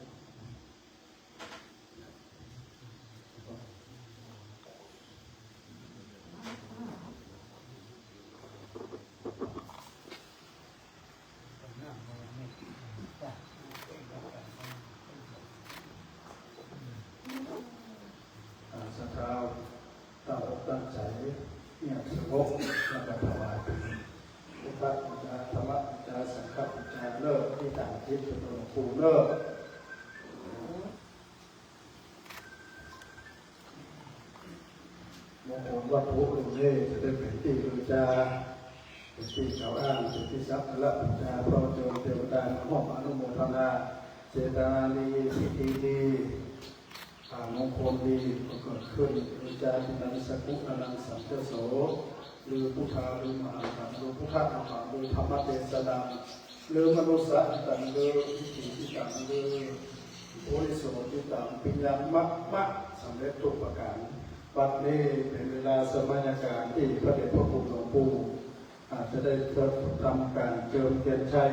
อ่า ศรัทธา ตั้งอกตั้งใจเงียบสงบ แล้วก็ถวายเป็นพุทธบูชา ธรรมบูชา สังฆบูชา เลิกที่ตั้งจิตเป็นหลวงปู่เลิก มงคลวัตถุเหล่านี้จะได้เป็นที่บูชา เป็นที่กล่าวอ้าง เป็นที่สักการะบูชา พร้อมเจิญเทวดามาร่วมอนุโมทนา เจตนาดี พิธีดี อ่า มงคลดีก็เกิดขึ้น บูชา ทินนัง จักขุ ทานัง สันทโส หรือ พุทธา หรือ มหาสัง หรือ พุทธา หรือ ธรรมเทศนา หรือ มนุสสา หรือ ทิฏฐิ หรือ ปุริโส หรือ ปิญญามะ มะ สำเร็จทุกประการ บัดนี้เป็นเวลาสมัยการที่พระเดชพระคุณหลวงปู่ อาจจะได้ทำการเจิมเทียนชัย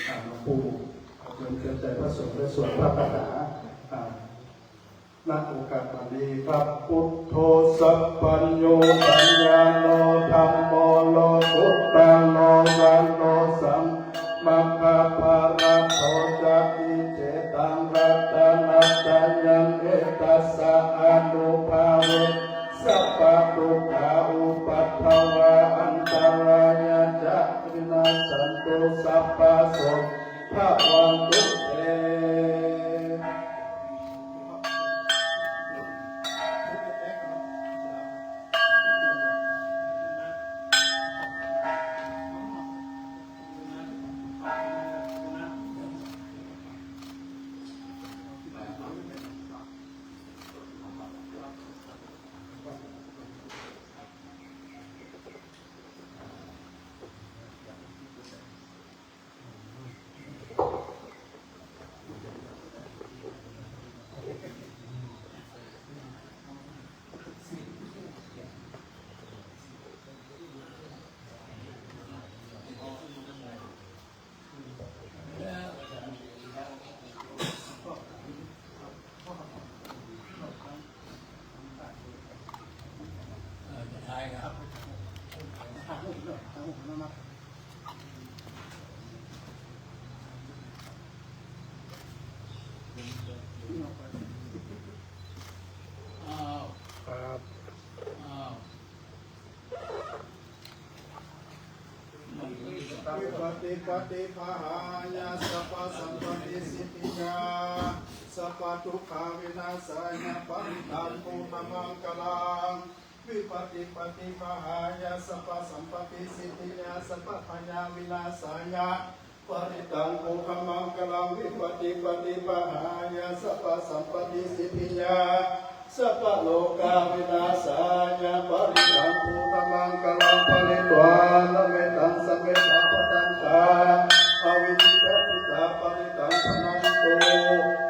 อ่า หลวงปู่เจิมเทียนชัยพระสงฆ์และสวดพระคาถา อ่า ณ โอกาสบัดนี้ครับ Buddho sabbaññutañāṇo, dhammo lokuttaro varuttamo, sammākkhāto ca viññūhī, sa anubhāvena sabbadukkhā upaddavā antarāyā ca vinassantu sabbaso bhavantu te. Vipattipaṭibāhāya sabbasampattisiddhiyā sabbadukkhavināsāya parittaṃ brūtha maṅgalaṃ. Vipattipaṭibāhāya sabbasampattisiddhiyā sabbabhayavināsāya parittaṃ brūtha maṅgalaṃ. Vipattipaṭibāhāya sabbasampattisiddhiyā sabbarogavināsāya parittaṃ brūtha maṅgalaṃ. Pharitvāna mettaṃ samettā bhadantā avikkhittacittā parittaṃ bhaṇantu.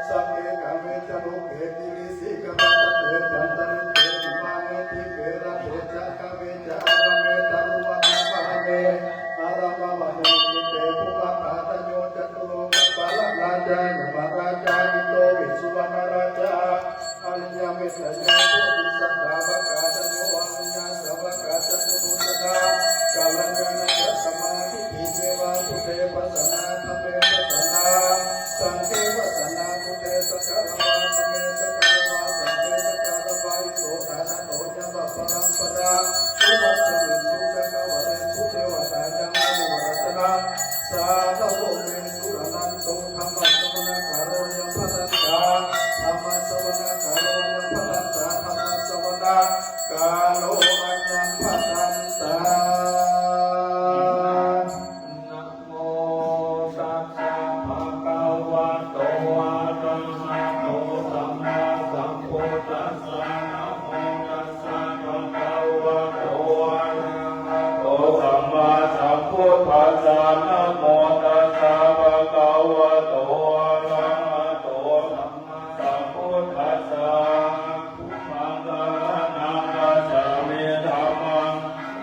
Sagge kāme ca rūpe girisikharataṭe cantalikkhe vimāne dīpe raṭṭhe ca gāme ca arāme taruvanagahane arāmavane dīpe bhummā sāddayo catulokapālā rājā yamarājā indo visuvaṇṇarājā ariyametteyyo bodhisattāva āgadayo ariyassāvakā ca puthujjanā kalyāṇā ca sammādiṭṭhī devā buddhe pasannā dhamme pasannā saṅghe pasannā buddhe sagāravā dhamme sagāravā saṅghe sagāravā ito ṭhānato yappaparaṃ paraṃ upasaṃhariṃsu cakkavāḷesu devatā yaṃ munivaravacanaṃ sādhavo me suṇantu. Dhammassavanakālo ayambhadantā. Dhammassavanakālo ayambhadantā. Dhammassavanakālo ayambhadantā. Namo tassa bhagavato arahato sammāsambuddhassa. Namo tassa bhagavato arahato sammāsambuddhassa. Namo tassa bhagavato arahato sammāsambuddhassa. Buddhaṃ saraṇaṃ gacchāmi. Dhammaṃ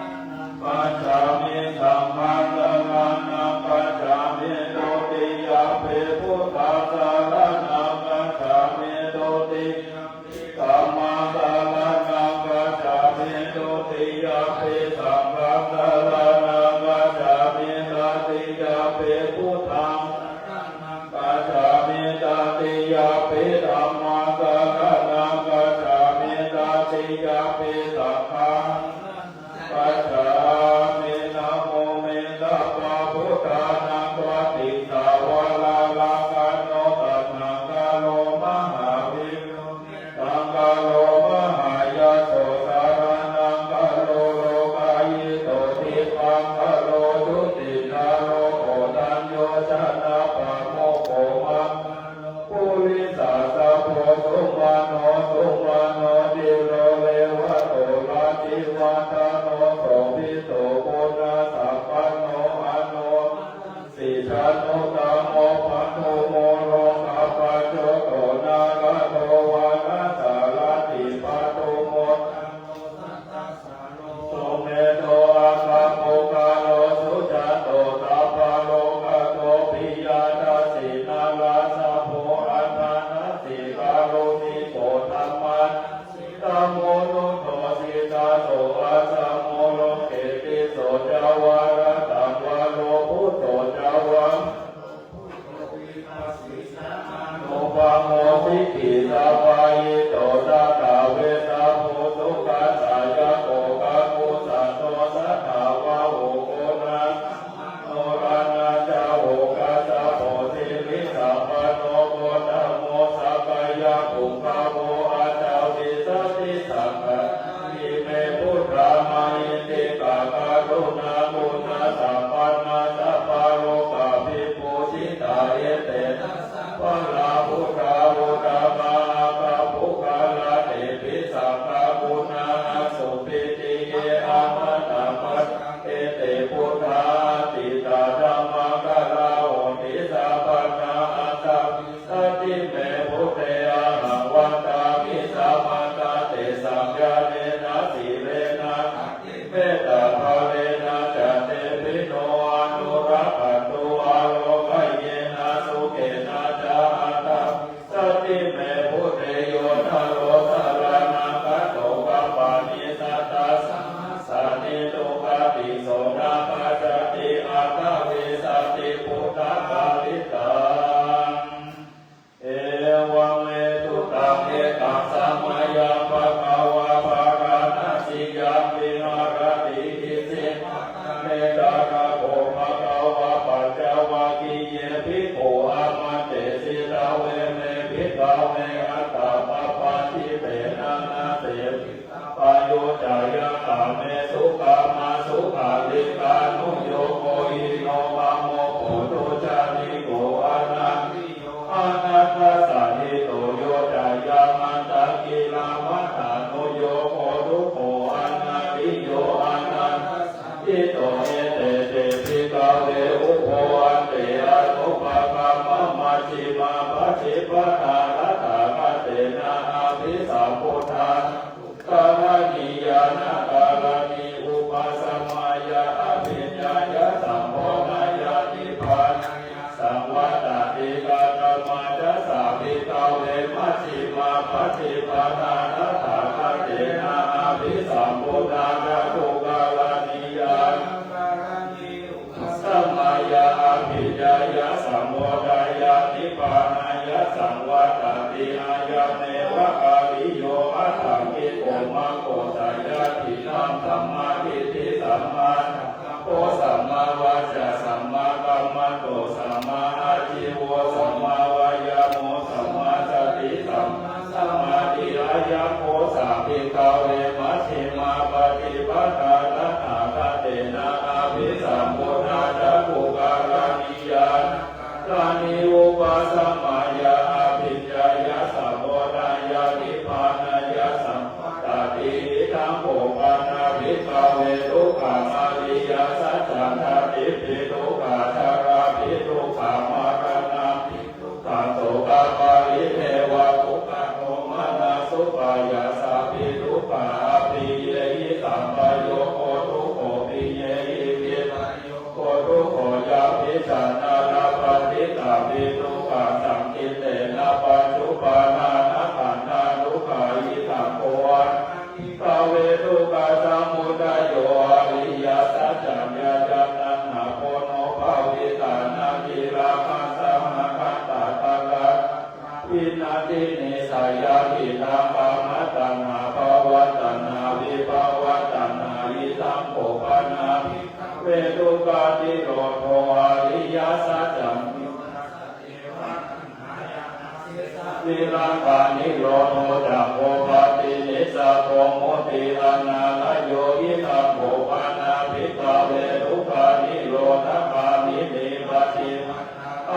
saraṇaṃ gacchāmi. Saṅghaṃ saraṇaṃ gacchāmi. Dutiyampi buddhaṃ saraṇaṃ gacchāmi. Dutiyampi dhammaṃ saraṇaṃ gacchāmi. Dutiyampi saṅghaṃ saraṇaṃ gacchāmi. Tatiyampi buddhaṃ saraṇaṃ gacchāmi. Tatiyampi dhammaṃ saraṇaṃ gacchāmi. Tatiyampi saṅghaṃ gacchāmi. Namo me sabbabuddhānaṃ paṭisavānarakkhaṇo taṇhaṅkaro mahāvīro mettaaṅkaro mahāyaso saraṇaṅkaro lokahito dīpaṅkaro jutiṅkaro koṇḍañño janapāmokkho maṅgalo purisāsabho sumano sumano dhīro revato rativaḍḍhano sobhito Ito etete bhikkhave ubho ante anupagamma majjhimā paṭipadā tathāgatena abhisambuddhā karaṇīyā na karaṇī upasamāya abhiññāya sambodhāya nibbānāya saṃvattati. Katamā ca sā bhikkhave majjhimā paṭipadā tathāgatena abhisambuddhā cakkhukaraṇīyā samāya abhiññāya sambodhāya nibbānāya saṃvattati? Ayameva ariyo aṭṭhaṅgiko maggo. Seyyathīdaṃ: sammādiṭṭhi sammāsaṅkappo sammāvācā sammākammanto sammāājīvo sammāvāyāmo sammāsati sammā samādhi. Ayaṃ kho sā bhikkhave majjhimā paṭipadā tathāgatena abhisambuddhā cakkhukaraṇī ñāṇakaraṇī upasamāya abhiññāya sambodhāya nibbānāya saṃvattati. Idaṃ kho pana bhikkhave dukkhaṃ ariyasaccaṃ. Jātipi dukkhā jarāpi dukkhā maraṇampi dukkhaṃ sokaparidevadukkhadomanassupāyāsāpi dukkhā appiyehi sampayogo dukkho piyehi vippayogo dukkho yampi jaṃ na labhati tampi dukkhaṃ saṅkhittena pañcuppannānakkhandhā dukkhā. Idaṃ kho pana bhikkhave dukkhasamudayo ariyasaccaṃ. Yāyaṃ taṇhā ponobbhavikā nandirāgasahagatā tatratatrābhinandinī seyyathīdaṃ: kāmataṇhā bhavataṇhā vibhavataṇhā. Idaṃ kho pana bhikkhave dukkhanirodho ariyasaccaṃ. Viraganirodho cāgo paṭinissaggo mutti anālayo. Idaṃ kho pana bhikkhave dukkhanirodhagāminī paṭipadā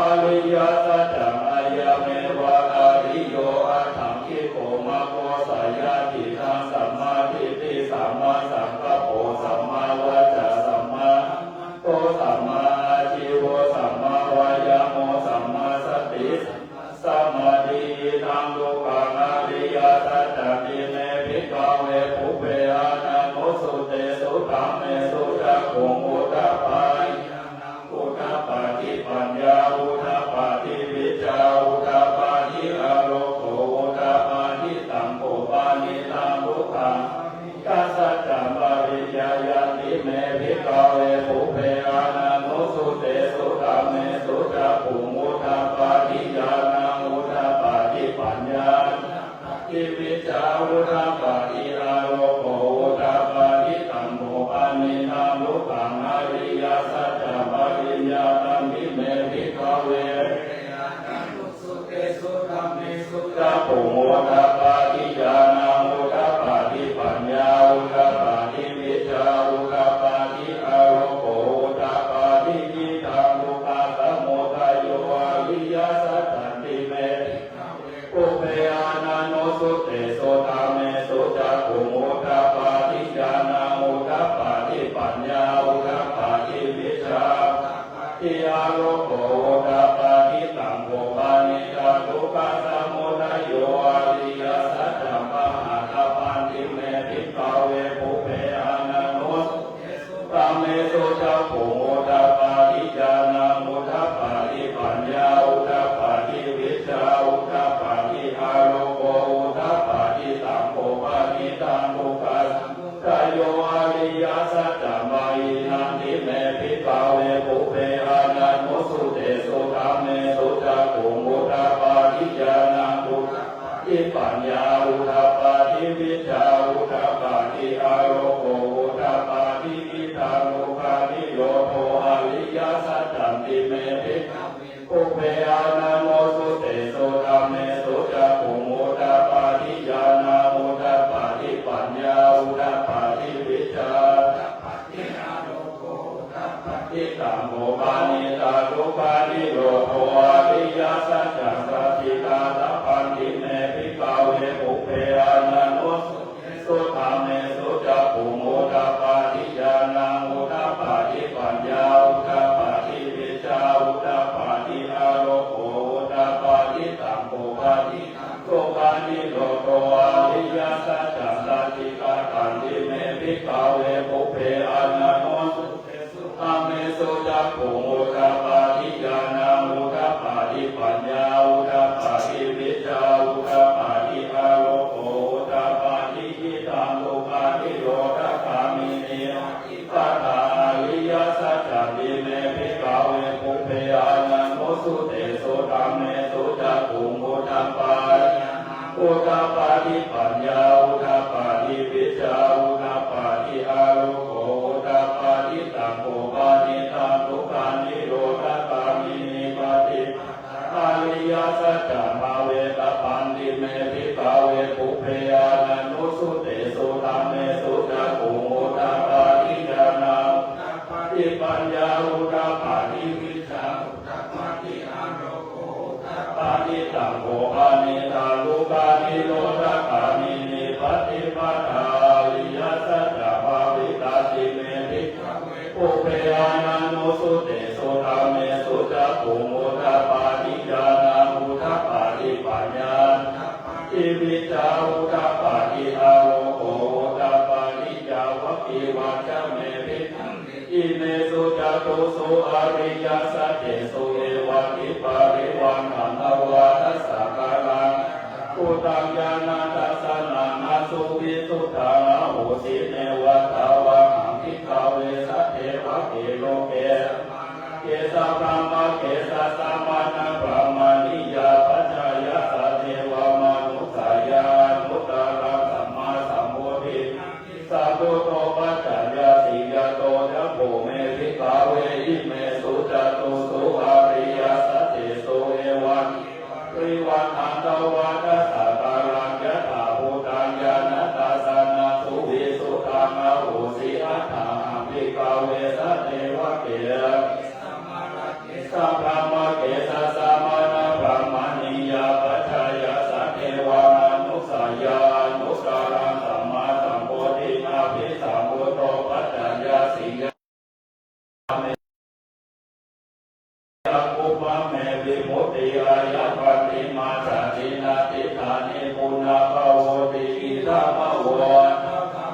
ariyasaccaṃ. Ayameva ariyo aṭṭhaṅgiko maggo. Seyyathīdaṃ: sammādiṭṭhi sammāsaṅkappo sammāvācā sammākammanto sammāājīvo sammāvāyāmo sammāsati sammāsamādhi. Idaṃ dukkhaṃ ariyasaccanti me bhikkhave pubbe ananussutesu dhammesu cakkhuṃ udapādi ñāṇaṃ udapādi paññā udapādi vijjā udapādi āloko udapādi. Taṃ kho panidaṃ dukkhaṃ ariyasaccaṃ pariññeyyanti me bhikkhave pubbe ananussutesu dhammesu cakkhuṃ udapādi ñāṇaṃ udapādi paññā udapādi vijjā udapādi āloko udapādi. Taṃ kho panidaṃ dukkhaṃ ariyasaccaṃ pariññātanti me bhikkhave pubbe ananussutesu dhammesu cakkhuṃ udapādi ñāṇaṃ udapādi paññā udapādi vijjā udapādi āloko udapādi. Idaṃ dukkhasamudayo ariyasaccanti me bhikkhave pubbe ananussutesu dhammesu cakkhuṃ udapādi ñāṇaṃ udapādi paññā udapādi vijjā udapādi āloko udapādi. Taṃ kho panidaṃ dukkhasamudayo ariyasaccaṃ pahātabbanti me bhikkhave pubbe ananussutesu dhammesu cakkhuṃ udapādi ñāṇaṃ udapādi paññā udapādi vijjā udapādi āloko udapādi. Taṃ kho panidaṃ dukkhasamudayo ariyasaccaṃ pahīnanti me bhikkhave pubbe ananussutesu dhammesu cakkhuṃ udapādi ñāṇaṃ udapādi paññā udapādi vijjā udapādi āloko udapādi. Idaṃ dukkhanirodho ariyasaccanti me bhikkhave pubbe ananussutesu dhammesu cakkhuṃ udapādi ñāṇaṃ udapādi paññā udapādi vijjā udapādi āloko udapādi. Taṃ kho panidaṃ dukkhanirodho ariyasaccaṃ sacchikātabbanti me bhikkhave pubbe ananussutesu dhammesu cakkhuṃ udapādi ñāṇaṃ udapādi Santi me bhikkhave pubbe ananussutesu dhammesu cakkhuṃ udapādi ñāṇaṃ udapādi paññā udapādi vijjā udapādi āloko udapādi. Idaṃ dukkhanirodhagāminī paṭipadā ariyasaccanti me bhikkhave pubbe ananussutesu dhammesu cakkhuṃ udapādi udapādi paññā udapādi vijjā udapādi āloko udapādi. Taṃ kho panidaṃ dukkhanirodhagāminī paṭipadā ariyasaccā bhāvetabbanti me bhikkhave pubbe ananussutesu dhammesu cakkhuṃ udapādi ñāṇaṃ udapādi paññā udapādi vijjā udapādi āloko udapādi. Taṃ kho panidaṃ dukkhanirodhagāminī paṭipadā ariyasaccā bhāvitanti me bhikkhave pubbe ananussutesu dhammesu cakkhuṃ udapādi ñāṇaṃ udapādi paññā udapādi vijjā udapādi āloko udapādi. Yāvakīvañca me bhikkhave imesu catūsu ariyasaccesu evadviparivaṭṭaṃ dvādasākāraṃ yathābhūtaṃ ñāṇadassanaṃ asuvisuddhaṃ ahosi. Neva tāvāhaṃ bhikkhave sadevake loke samārake sabrahmake sassamaṇabrāhmaṇiyā pajāya sadevamanussāya anuttaraṃ sammāsambodhiṃ abhisambuddho paccaññāsiṃ. Yato ca kho me bhikkhave imesu catūsu ariyasaccesu evadviparivaṭṭaṃ dvādasākāraṃ yathābhūtaṃ ñāṇadassanaṃ suvisuddhaṃ ahosi, athāhaṃ bhikkhave sadevake sabrahmake sassamaṇabrāhmaṇiyā pajāya sadevamanussāya anuttaraṃ sammāsambodhiṃ abhisambuddho paccaññāsiṃ. Yāva me cakkhuṃ brahme vimutti ayaṃ pantimā jāti, natthidāni punabbhavoti. Idamavoca bhagavā.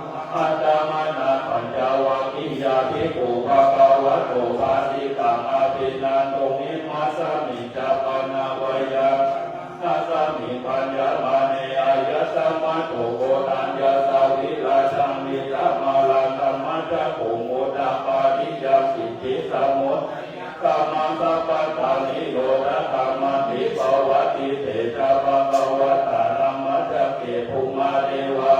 Attamanā pañcavaggiyā bhikkhū bhagavato bhāsitaṃ abhinanduṃ. Imasmiñca pana veyyākaraṇasmiṃ bhaññamāne āyasmato Koṇḍaññassa virajaṃ vītamalaṃ dhammacakkhuṃ udapādi: yaṃ kiñcisamudayakammaṃ sabbantaṃ nirodhakammāti. Pavattite ca bhagavatā dhammacakke bhummā devā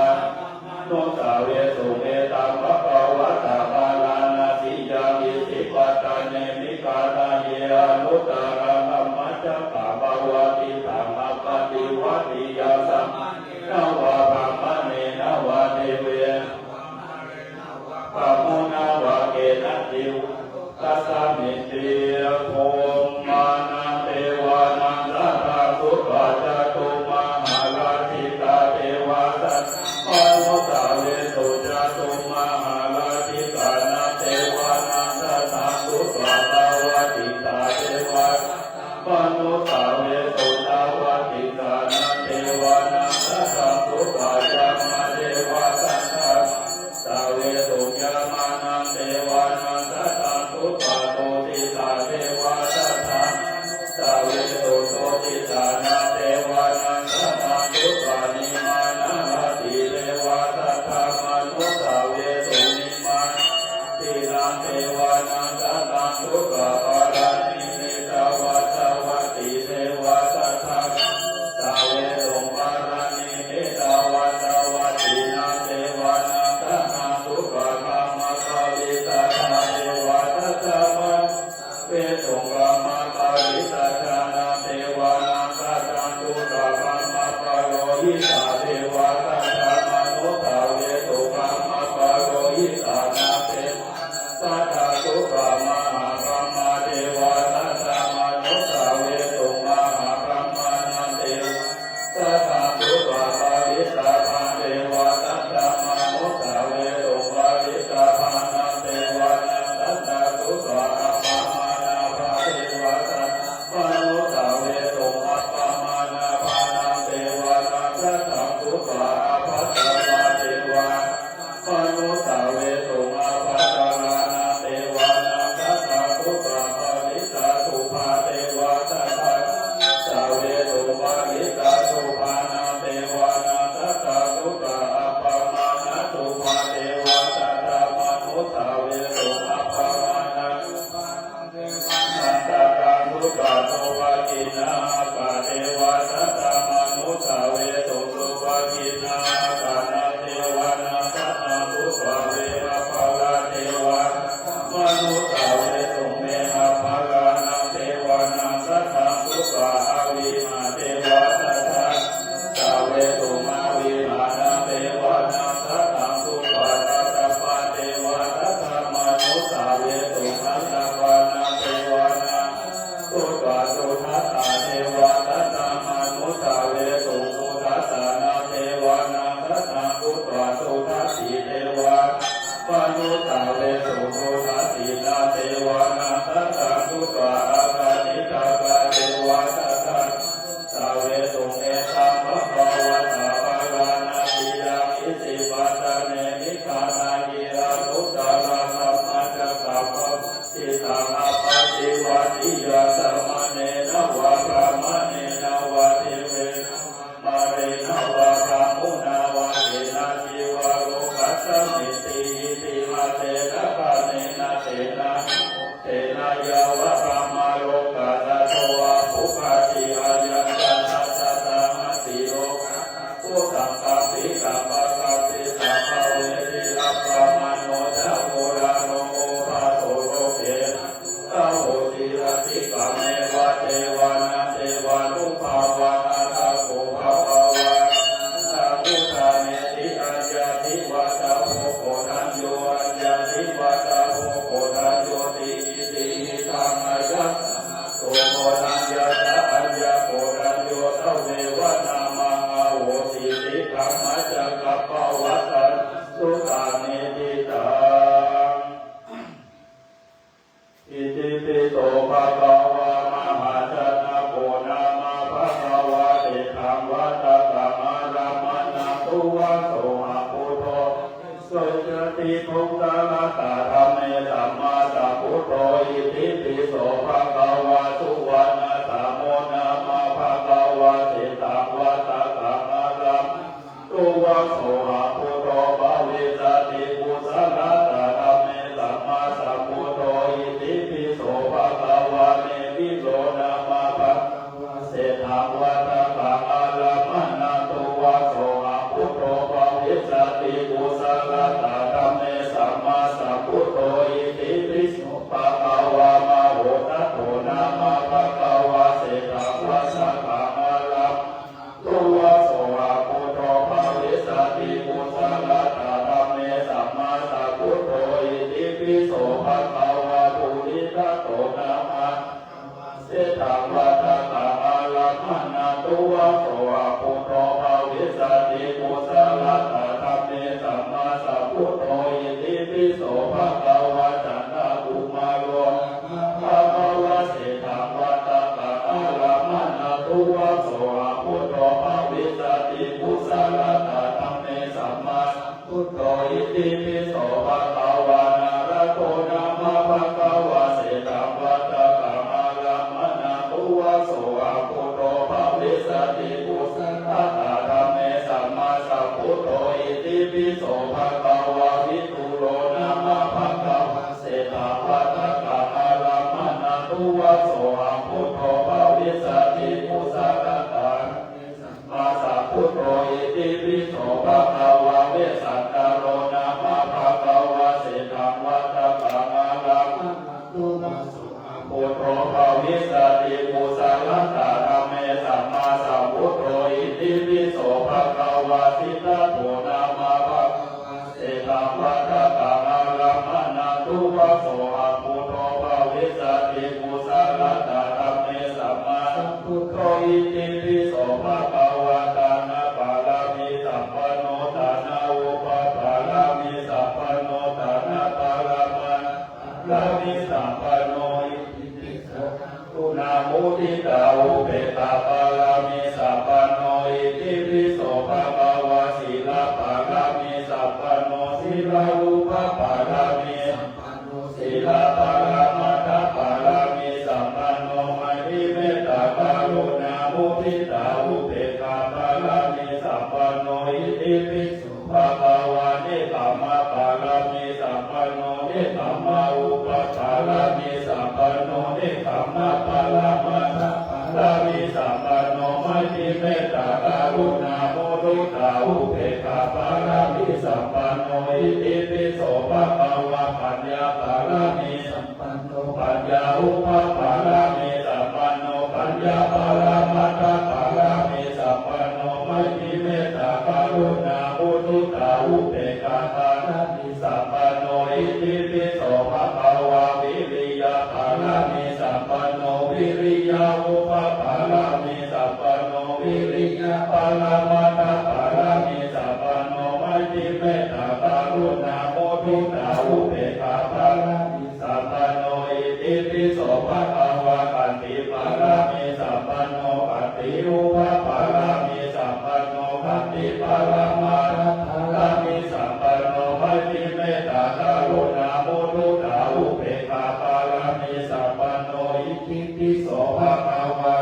manussāvesuṃ: etaṃ bhagavatā bārāṇasiyaṃ isipatane migadāye anuttaraṃ dhammacakkappavattitaṃ appaṭivattiyaṃ samaṇena vā brāhmaṇena vā devena vā mahāvihārena vā kenaci vā lokasminti. Bhummānaṃ devānaṃ saddaṃ sutvā cātummahārājikā devā saddamanussā vesuṃ. Cātummahārā Jati puggalā dhamme sammāsambuddho itipi so bhagavā. Suvaṇṇasambhavo namo bhagavā sedhaṃ vata kaṃ ārammaṇā. Tuvaṃ sohaṃ buddho bhavissati. Kusalā dhamme sammāsambuddho itipi so bhagavā. Nevilo namo bhagavā sedhaṃ vata kaṃ ārammaṇā. Tuvaṃ sohaṃ buddho bhavissati. Kusalā dhamme sammāsambuddho itipi so bhagavā. Mahāsatto namo bhagavā sedhaṃ vata kaṃ ārammaṇā. Tuvaṃ sohaṃ buddho bhavissati. Kusalā dhamme sammāsambuddho itipi so bhagavā. Purindado namo sedhaṃ vata kaṃ ārammaṇā. Tuvaṃ sohaṃ buddho bhavissati. Kusalā dhamme sammāsambuddho itipi so bhagavā. Canda kumāro namo bhagavā sedhaṃ vata kaṃ ārammaṇā. Tuvaṃ sohaṃ buddho bhavissati. Kusalā dhamme sammāsambuddho itipi so bhagavā. Nārado namo bhagavā sedhaṃ vata kaṃ ārammaṇā. Tuvaṃ sohaṃ buddho bhavissati. Kusalā dhamme sammāsambuddho itipi so bhagavā. Vidūro namo bhagavā sedhaṃ vata kaṃ ārammaṇā. Tuvaṃ sohaṃ buddho bhavissati. Kusalā dhamme sammāsambuddho itipi so bhagavā. Vessācaro namo bhagavā sedhaṃ vata kaṃ ārammaṇā. Tuvaṃ sohaṃ buddho bhavissati. Kusalā dhamme sammāsambuddho itipi so bhagavā. Siddhattho namo bhagavā sedhaṃ vata kaṃ ārammaṇā. Tuvaṃ sohaṃ buddho bhavissati. Kusalā dhamme sammāsambuddho itipi so bhagavā. Dāna pāramī sampanno, dāna upapāramī sampanno, dāna parama pāramī sampanno itipi so. Karuṇā muditā upekkhā pāramī sampanno itipi so bhagavā. Sīla pāramī sampanno, sīla upapāramī sampanno, sīla paramattha pāramī sampanno, maitrī mettā karuṇā muditā upekkhā pāramī sampanno itipi so bhagavā. Nekkhamma pāramī sampanno, nekkhamma upapāramī sampanno, nekkhamma paramattha pāramī sampanno, maitrī mettā karuṇā muditā upekkhā pāramī sampanno itipi so bhagavā. Paññā pāramī sampanno, paññā upapāramī sampanno, paññā paramattha pāramī sampanno, maitrī mettā karuṇā muditā upekkhā pāramī sampanno itipi so bhagavā. Viriya pāramī sampanno, viriya upapāramī sampanno, viriya paramattha pāramī sampanno, maitrī mettā karuṇā muditā upekkhā pāramī sampanno itipi so bhagavā. Khanti pāramī sampanno, khanti upapāramī sampanno, khanti paramattha pāramī sampanno, maitrī mettā karuṇā muditā upekkhā pāramī sampanno itipi so bhagavā.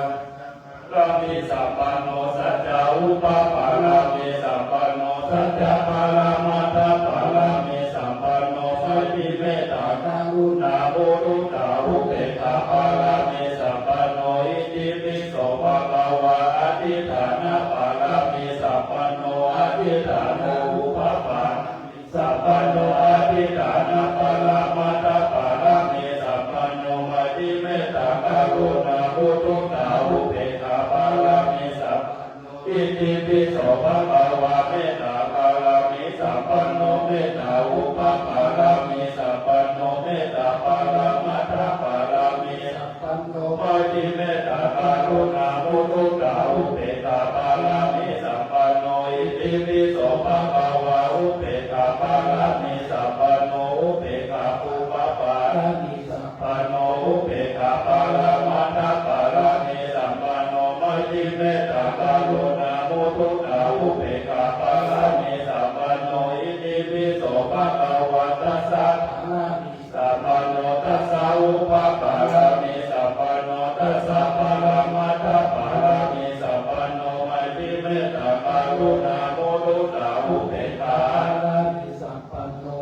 Pāramī sampanno, sacca upapāramī sampanno, sacca paramattha pāramī sampanno, maitrī mettā karuṇā muditā upekkhā pāramī sampanno itipi so bhagavā. Adhiṭṭhāna pāramī sampanno, adhiṭṭhāno upapāramī sampanno, adhiṭṭhāna paramattha pāramī sampanno, maitrī mettā karuṇā muditā upekkhā pāramī sampanno itipi so bhagavā. Mettā pāramī sampanno, mettā upapāramī sampanno, mettā paramattha pāramī sampanno, maitrī mettā karuṇā muditā upekkhā pāramī sampanno itipi so bhagavā. Upekkhā pāramī sampanno, upekkhā upapāramī sampanno, upekkhā paramattha pāramī sampanno, maitrī mettā karuṇā muditā upekkhā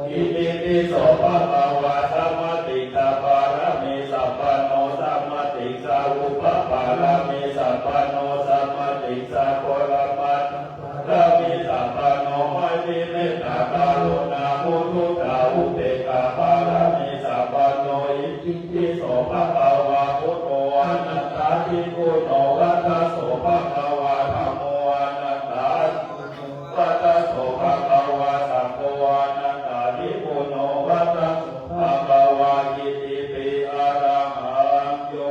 Itipi so bhagavā samatiṃsa pāramī sampanno, samatiṃsa upapāramī sampanno, samatiṃsa paramatthapāramī sampanno, maitrī mettā karuṇā muditā upekkhā pāramī sampanno. Itipi so bhagavā buddho anattādi guṇo vata so bhagavā dhammo anattādi guṇo vata so bhagavā saṅgho anattādi guṇo vata so bhagavā. Itipi arahaṃ yo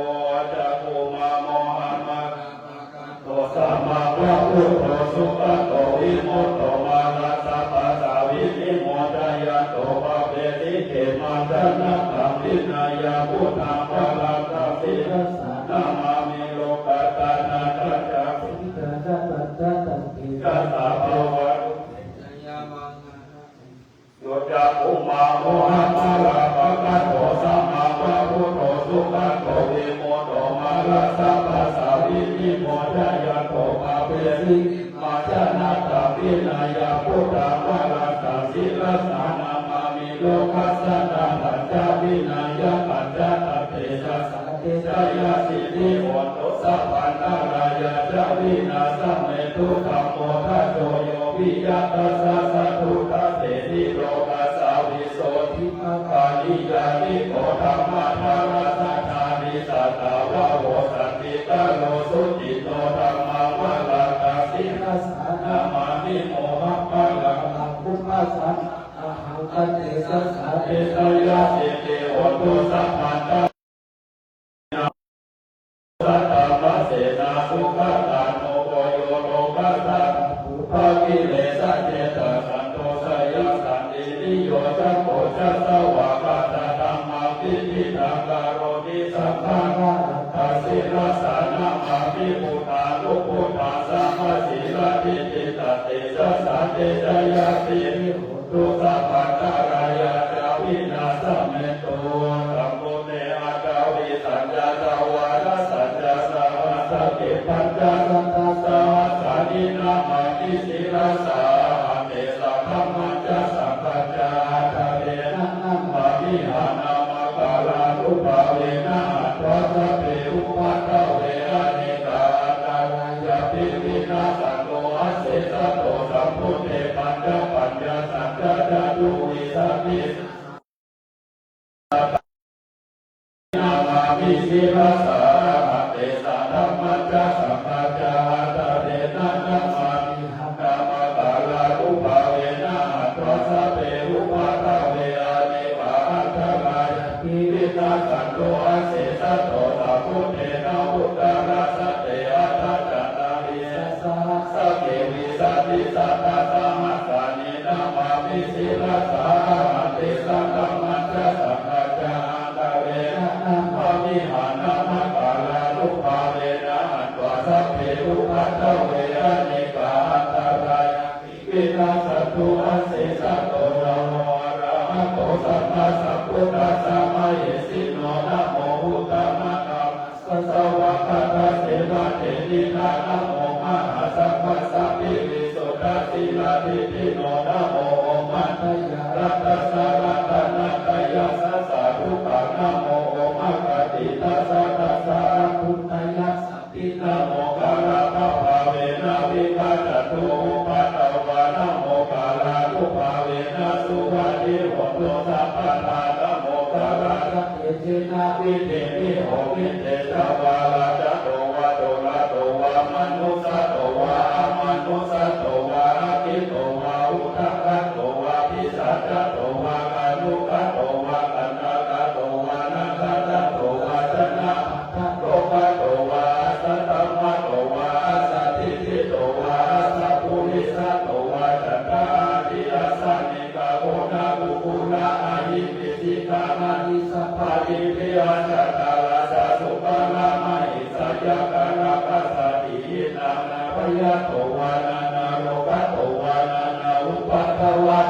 cakkhumā mohamalāpakaṭṭho sammāsambuddho sugato vimutto mārassa pāsā vinimocayanto pāpesi khemaṃ janataṃ vineyyaṃ buddhaṃ varantaṃ sirasā namāmi. Lokadhātā ca sīlā ca pañca santī ca sabbā varutthe ca yā maṅgalā yo cakkhumā mohamalāpakaṭṭho sammāsambuddho sugato vimutto mārassa pāsā vinimocayanto pāpesi khemaṃ janataṃ vineyyaṃ buddhaṃ varantaṃ sirasā namāmi. Lokadhātā pañca vineyya pañca tejasā te jayasiddhi hotu sabbantarāyā ca vināsamentu. Dhammo dhajo yo viya tassa satthu dasseti lokassa visuddhimagga niyyāniko dhammadharassa dhārī sattāvaho santikaro suciṇṇo dhammaṃ varantaṃ sirasā namāmi. Mohamalāpakupasamā ahaṃ tantejasā te jayasiddhi hotu sabbantarāyā ca vināsamentu. Saddhammasenā sugatānugo yo lokassa pāpūpakilesajetā santo sayaṃ santindriyogācaro ca svākkhātadhammaṃ viditaṃ karoti sabbadharattaṃ sirasā namāmi. Buddhānubuddhaṃ samasīladiṭṭhitaṃ tejasā te jayasiddhi hotu sabbantarāyā ca vināsamentu. Sambuddhe aṭṭhavīsañca dvādasañca sahassake pañcasatasahassāni namāmi sirasā ahaṃ. Tesaṃ dhammañca saṅghañca ādarena namāmihaṃ. Namakārānubhāvena hantvā sabbe upaddave anekā antarāyāpi vinassantu asesato. Sambuddhe pañcapaññāsañca catuvīsati namāmi sirasā ahaṃ. Tesaṃ dhammañca saṅghañca ādarena namāmihaṃ. Namakārānubhāvena hantvā sabbe upaddave anekā antarāyāpi vinassantu asesato. Sambuddhe navuttarasate aṭṭhacattāḷīsasahassake vīsatisatasahassāni namāmi sirasā ahaṃ. Tesaṃ dhammañca saṅghañca ādarena namāmihaṃ. Namakārānubhāvena hantvā sabbe upaddave anekā antarāyāpi vinassantu asesato. Namo arahato sammāsambuddhassa mahesino. Namo uttamadhammassa svākkhātasseva tenidha. Namo mahāsaṅghassāpi visuddhasīladiṭṭhino. Namo omātyāraddhassa ratanattayassa sādhukaṃ. Namo omakātītassa tassa āgū tayassapi. Namokārappabhāvena vigacchantu upaddavā. Namokārānubhāvena suvatthi hotu sabbadā. Namokārassa tejena vidhimhi homi tejavā. Rājato vā corato vā manussato vā amanussato vā aggito vā udakato vā pisācato vā khāṇukato vā kaṇṭakato vā nakkhattato vā janapadarogato vā asaddhammato vā asandiṭṭhito vā asappurisato vā caṇḍahatthi-āsā-miga-goṇa-ahi-vicchika-maṇisappa-dīpi-accha-taraccha-sūkara-mahiṃsa-yakkha-rakkhasādīhi nānābhayato vā nānārogato vā nānāupaddavato vā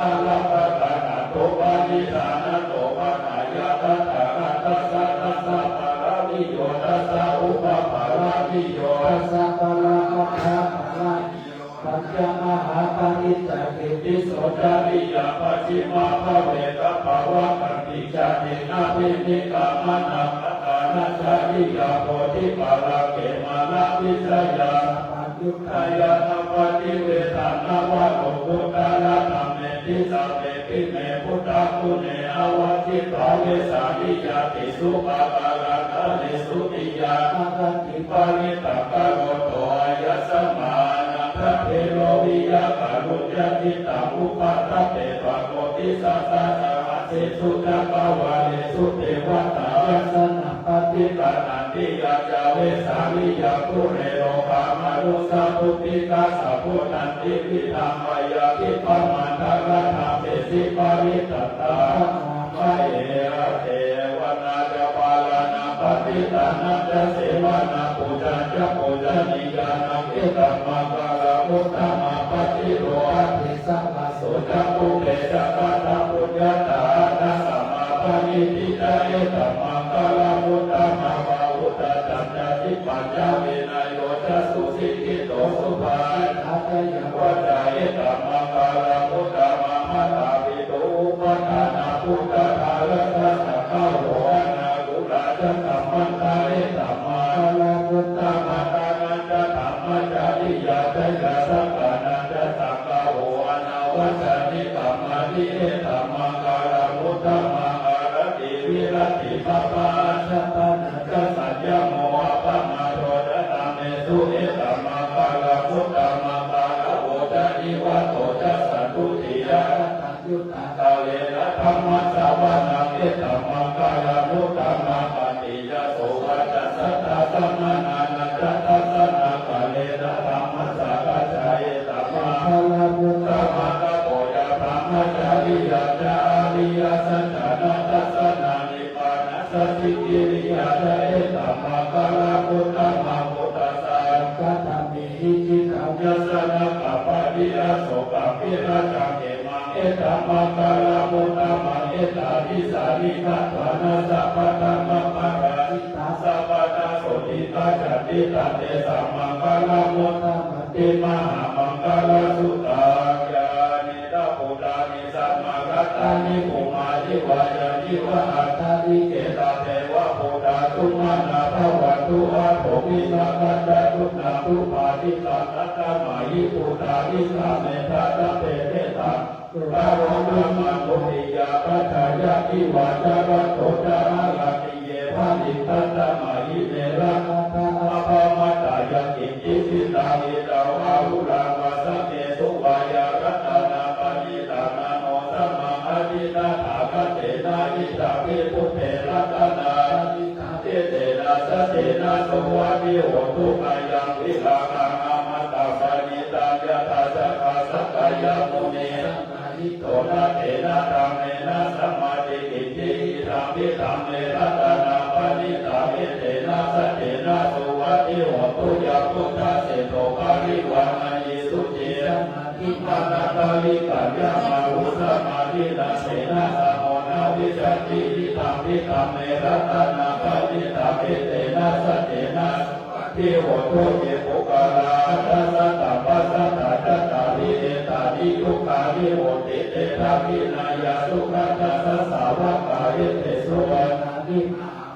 ārakkhaṃ gaṇhantu paṇḍitānaṃ. Taṃ bhaṇāya kathāhantaṃ sattassa pāramiyo dasa upapāramiyo dasa paramattha pāramiyo pañca mahā Paṇḍitakirtiso cariyā pacchimabbhave gabbhāvakkantiṃ jātiṃ abhinikkhamanaṃ aṭṭhānacariyaṃ bodhipallaṅke māravijayaṃ sabbaññutañāṇappaṭivedhaṃ navalokuttaradhammeti sabbepime buddhaguṇe āvajjitvā vesāliyā tīsu pākārantaresu tiyāmarattiṃ parittaṃ karonto āyasmā ānandatthero viya kāruññacittaṃ upaṭṭhapetvā koṭisatasahas sesu cakkavāḷesu devatā yassāṇaṃ paṭiggaṇhanti yaṃ ca vesāliyaṃ dūre rogāmanusappuṭṭhikasabbodhantividhaṃ aññākhippamāntaradhammesi parittattā mahāmahe. Asevanā ca bālānaṃ paṇḍitānañca sevanā pūjā ca pūjanīyānaṃ etammaṅgalamuttamaṃ. Pacirūpadesa so ca pubbe ca katapuññatā attasammāpaṇidhi ca etammaṅgalamuttamaṃ. Pahutattacca sippañca vinayo ca susikkhito subhāsitā ca yā vācā etammaṅgalamuttamaṃ. Mātāpituupaṭṭhānaṃ puttadārassa saṅgaho anākulā ca kammantā etammaṅgalamuttamaṃ. Dānañca dhammacariyā ca yā dakkhiṇañca saṅgaho anavajjāni kammāni etammaṅgalamuttamaṃ. Āratī viratī pāpā majjapānā ca saññamo appamādo ca dhammesu etammaṅgalamuttamaṃ. Gāravo ca nivāto ca santuṭṭhī ca kataññutā kālena dhammassavanaṃ etammaṅgalamuttamaṃ. Khantī ca sovacassatā samaṇānañca dassanaṃ kālena dhammasākacchā etammaṅgalamuttamaṃ. Tapo ca brahmacariyañca ariyasaccāna dassanaṃ nibbānasacchikiriyā ca etammaṅgalamuttamaṃ. Phuṭṭhassa saṅghadhammehi cittaṃ yassa na kampati asokaṃ virajaṃ khemaṃ etammaṅgalamuttamaṃ. Etādisāni katvāna sabbatthamaparājitā sabbattha sotthiṃ gacchanti tantesaṃ maṅgalamuttamanti. Mahāmaṅgalasuttaṃ. Yānīdha bhūtāni samāgatāni bhummāni vā yāni va antalikkhe tatheva bhūtā sumanā bhavantu athopi sakkacca guṇābhupāditaṃ. Tasmā hi bhūtā nisāmetha sabbe te taṃ karoma manusiyā pajāya iva ca ratto ca haranti ye baliṃ. Tasmā hi ne rakkhatha appamattā yaṃ kiñci vittaṃ idha vā huraṃ vā saggesu vā yā ratanapaṇītā na no samaṃ atthi tathāgatena idampi bhūte ratanāpaṇītaṃ etena saccena suvatthi hotu. Khayaṃ virāgaṃ amataṃ paṇītaṃ yadajjhagā sakyamunī samāhito na tena dhammena samatthi kiñci idampi dhamme ratanāpaṇītaṃ etena saccena suvatthi hotu. Yambuddhaseṭṭho parivaṇṇayī suciṃ samādhimānantarikaññamāhu samādhinā tena samo na vijjati idampi dhamme ratanāpaṇītaṃ etena saccena suvatthi hotu. Ye puggalā aṭṭha sataṃ pasaṭṭhā cattāri etāni yugāni honti te dakkhiṇeyyā sugatassa sāvakā etesu dakkhiṇāni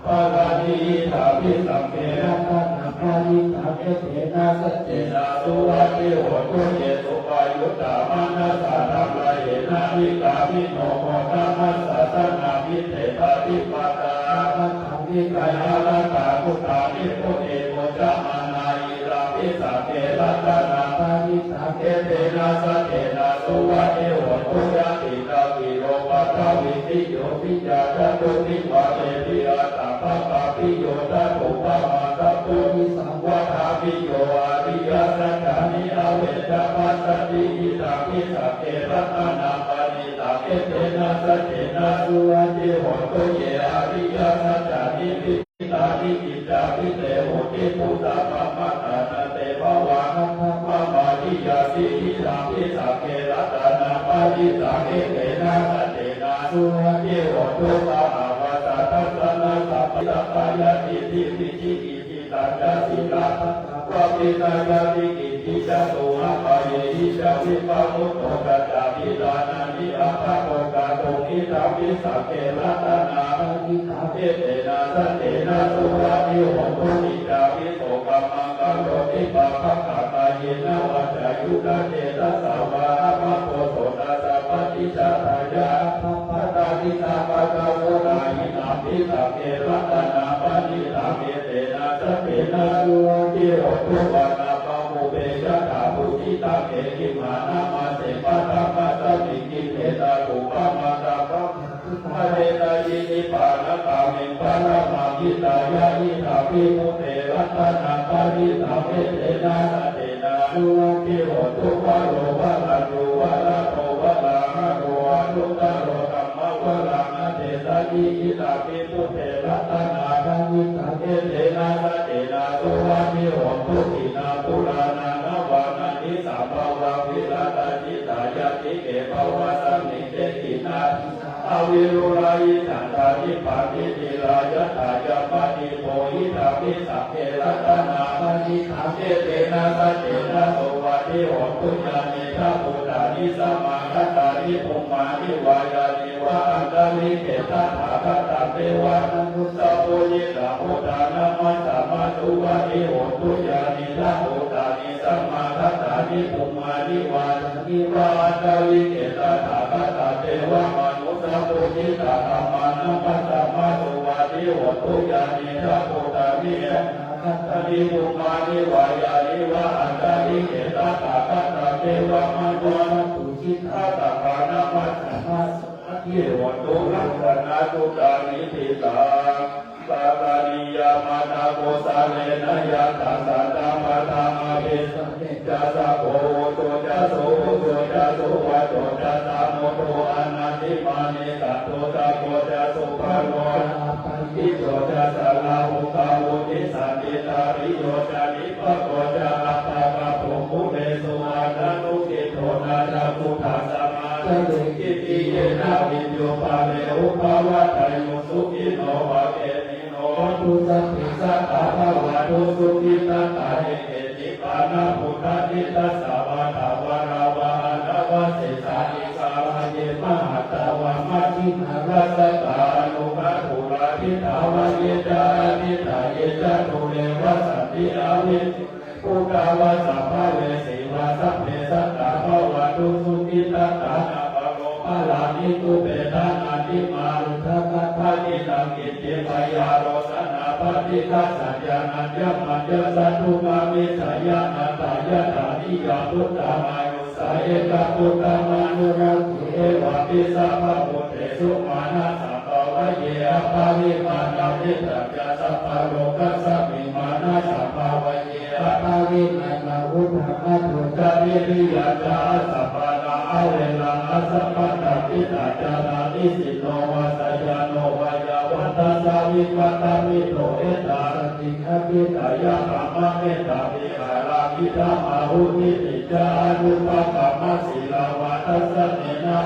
mahapphalāni idampi saṅghe ratanāpaṇītaṃ etena saccena suvatthi hotu. Ye suppayuttā manasā daḷhena nikkāmino gotamasāsanamhi te pattipattā sabbadhammikāya rattānuggāmino munesu bhuñjamānā idampi saṅghe ratanāpaṇītaṃ etena saccena suvatthi hotu. Yadi dakkhiṇo paṭhaviṃ piyo piyā catuthi vātebhi aṭṭha pāpā piyo tathūpamaṃ sabbapurisaṃ vadāmi yo ariyasaccāni avecca passati idampi saṅghe ratanāpaṇītaṃ etena saccena suvatthi hotu. Ye ariyasaccāni tāni kiñcāpi te honti bhūtā bhāvatāna te bhavaṃ aṭṭhamamādiyanti idampi saṅghe ratanāpaṇītaṃ etena saccena suvatthi hotu. Pahāvassa dassanasappaṭipattiyānīti vicchikicchitañca sīlabbataṃ paṭiṭṭhānāti kiñci Catumappāyehi ca vippamutto, kaccāpi dānaṃ niyappako, kātuṃ idampi sagge ratanā paṇītā. Etena saccena suvatthi hotu. Icchāmi so kammaṃ karoti, pāpakaṃ kāyena vācāyuda cetasā vā, abhabbo so tassa paṭicchadāya, abhabbatā cittaṃ paccavekkhitabbaṃ. Idampi sagge ratanā paṇītaṃ, etena saccena suvatthi hotu. Vanappagumbe yathā phussitagge, gimhānamāse paṭhamasmiṃ, khippetha bhummā maṇḍapaṃ pahitaṃ. Etadisā nibbānagāmiṃ paramaṃ hitāya, idampi buddhe ratanā paṇītaṃ, etena saccena suvatthi hotu. Varo varaññū varado varāharo, anuttaro dhammavaraṃ adesāmi, idampi buddhe ratanā paṇītaṃ, etena saccena suvatthi hotu. Khīṇaṃ purāṇaṃ navaṃ natthi sambhavaṃ, virattacittāyatike bhavasmiṃ, te khīṇabījā avirūḷhichandā, nibbanti dhīrā yathā yampadīpo. Idampi sagge ratanā paṇītaṃ, etena saccena suvatthi hotu. Yānīdha bhūtāni samāgatāni, bhummāni vā yāni va antalikkhe, tathāgataṃ devamanussapūjitaṃ, buddhaṃ namassāma suvatthi hotu. Yānīdha bhūtāni samāgatāni, bhummāni vā yāni va antalikkhe, tathāgataṃ devamanussapūjitaṃ, dhammaṃ namassāma suvatthi hotu. Yānīdha bhūtāni samāgatāni, bhummāni vā yāni va antalikkhe, tathāgataṃ devamanussapūjitaṃ, saṅghaṃ namassāma suvatthi hotu. Rakkhaṇattuṭṭhāni diṭṭhaṃ saraṇīyam atha kusalenayattha, satthaṃ paṭhaṅ abhisamecca sakko, ujū ca suhujū ca suvaco cassa mudu anatimānī. Santussako ca subharo ca appakicco ca sallahukavutti, santindriyo ca nipako ca appagabbho kulesu ananugiddho. Na ca khuddaṃ samācare kiñci yena viññū pare upavadeyyuṃ. Sukhino vā khemino hontu sabbe sattā bhavantu sukhitattā. Ye keci pāṇabhūtatthi tasā vā thāvarā vā anavasesā, dīghā vā ye mahatā vā majjhimā rassakā aṇukathūlā, diṭṭhā vā ye ca adiṭṭhā ye ca dūre vasanti avidūre, bhūtā vā sambhavesī vā sabbe sattā bhavantu sukhitattā. Na paro paraṃ nikubbetha nātimaññetha katthaci naṃ kiñci, byārosanā paṭighasaññā nāññamaññassa dukkhamiccheyya. Nattha yathā niyaṃ puttaṃ āyusā ekaputtamanurakkhe, evampi sabbabhūtesu mānasambhāvaye aparimāṇaṃ. Mettañca sabbalokasmiṃ mānasambhāvaye aparimāṇaṃ, uddhaṃ adho ca tiriyañca asambādhaṃ averaṃ asapattaṃ. Tiṭṭhañcaraṃ nisinno vā sayāno vā yāvatassa vigatamiddho, etaṃ satiṃ adhiṭṭheyya brahmametaṃ vihāraṃ idhamāhu. Diṭṭhiñca anupagamma sīlavā dassanena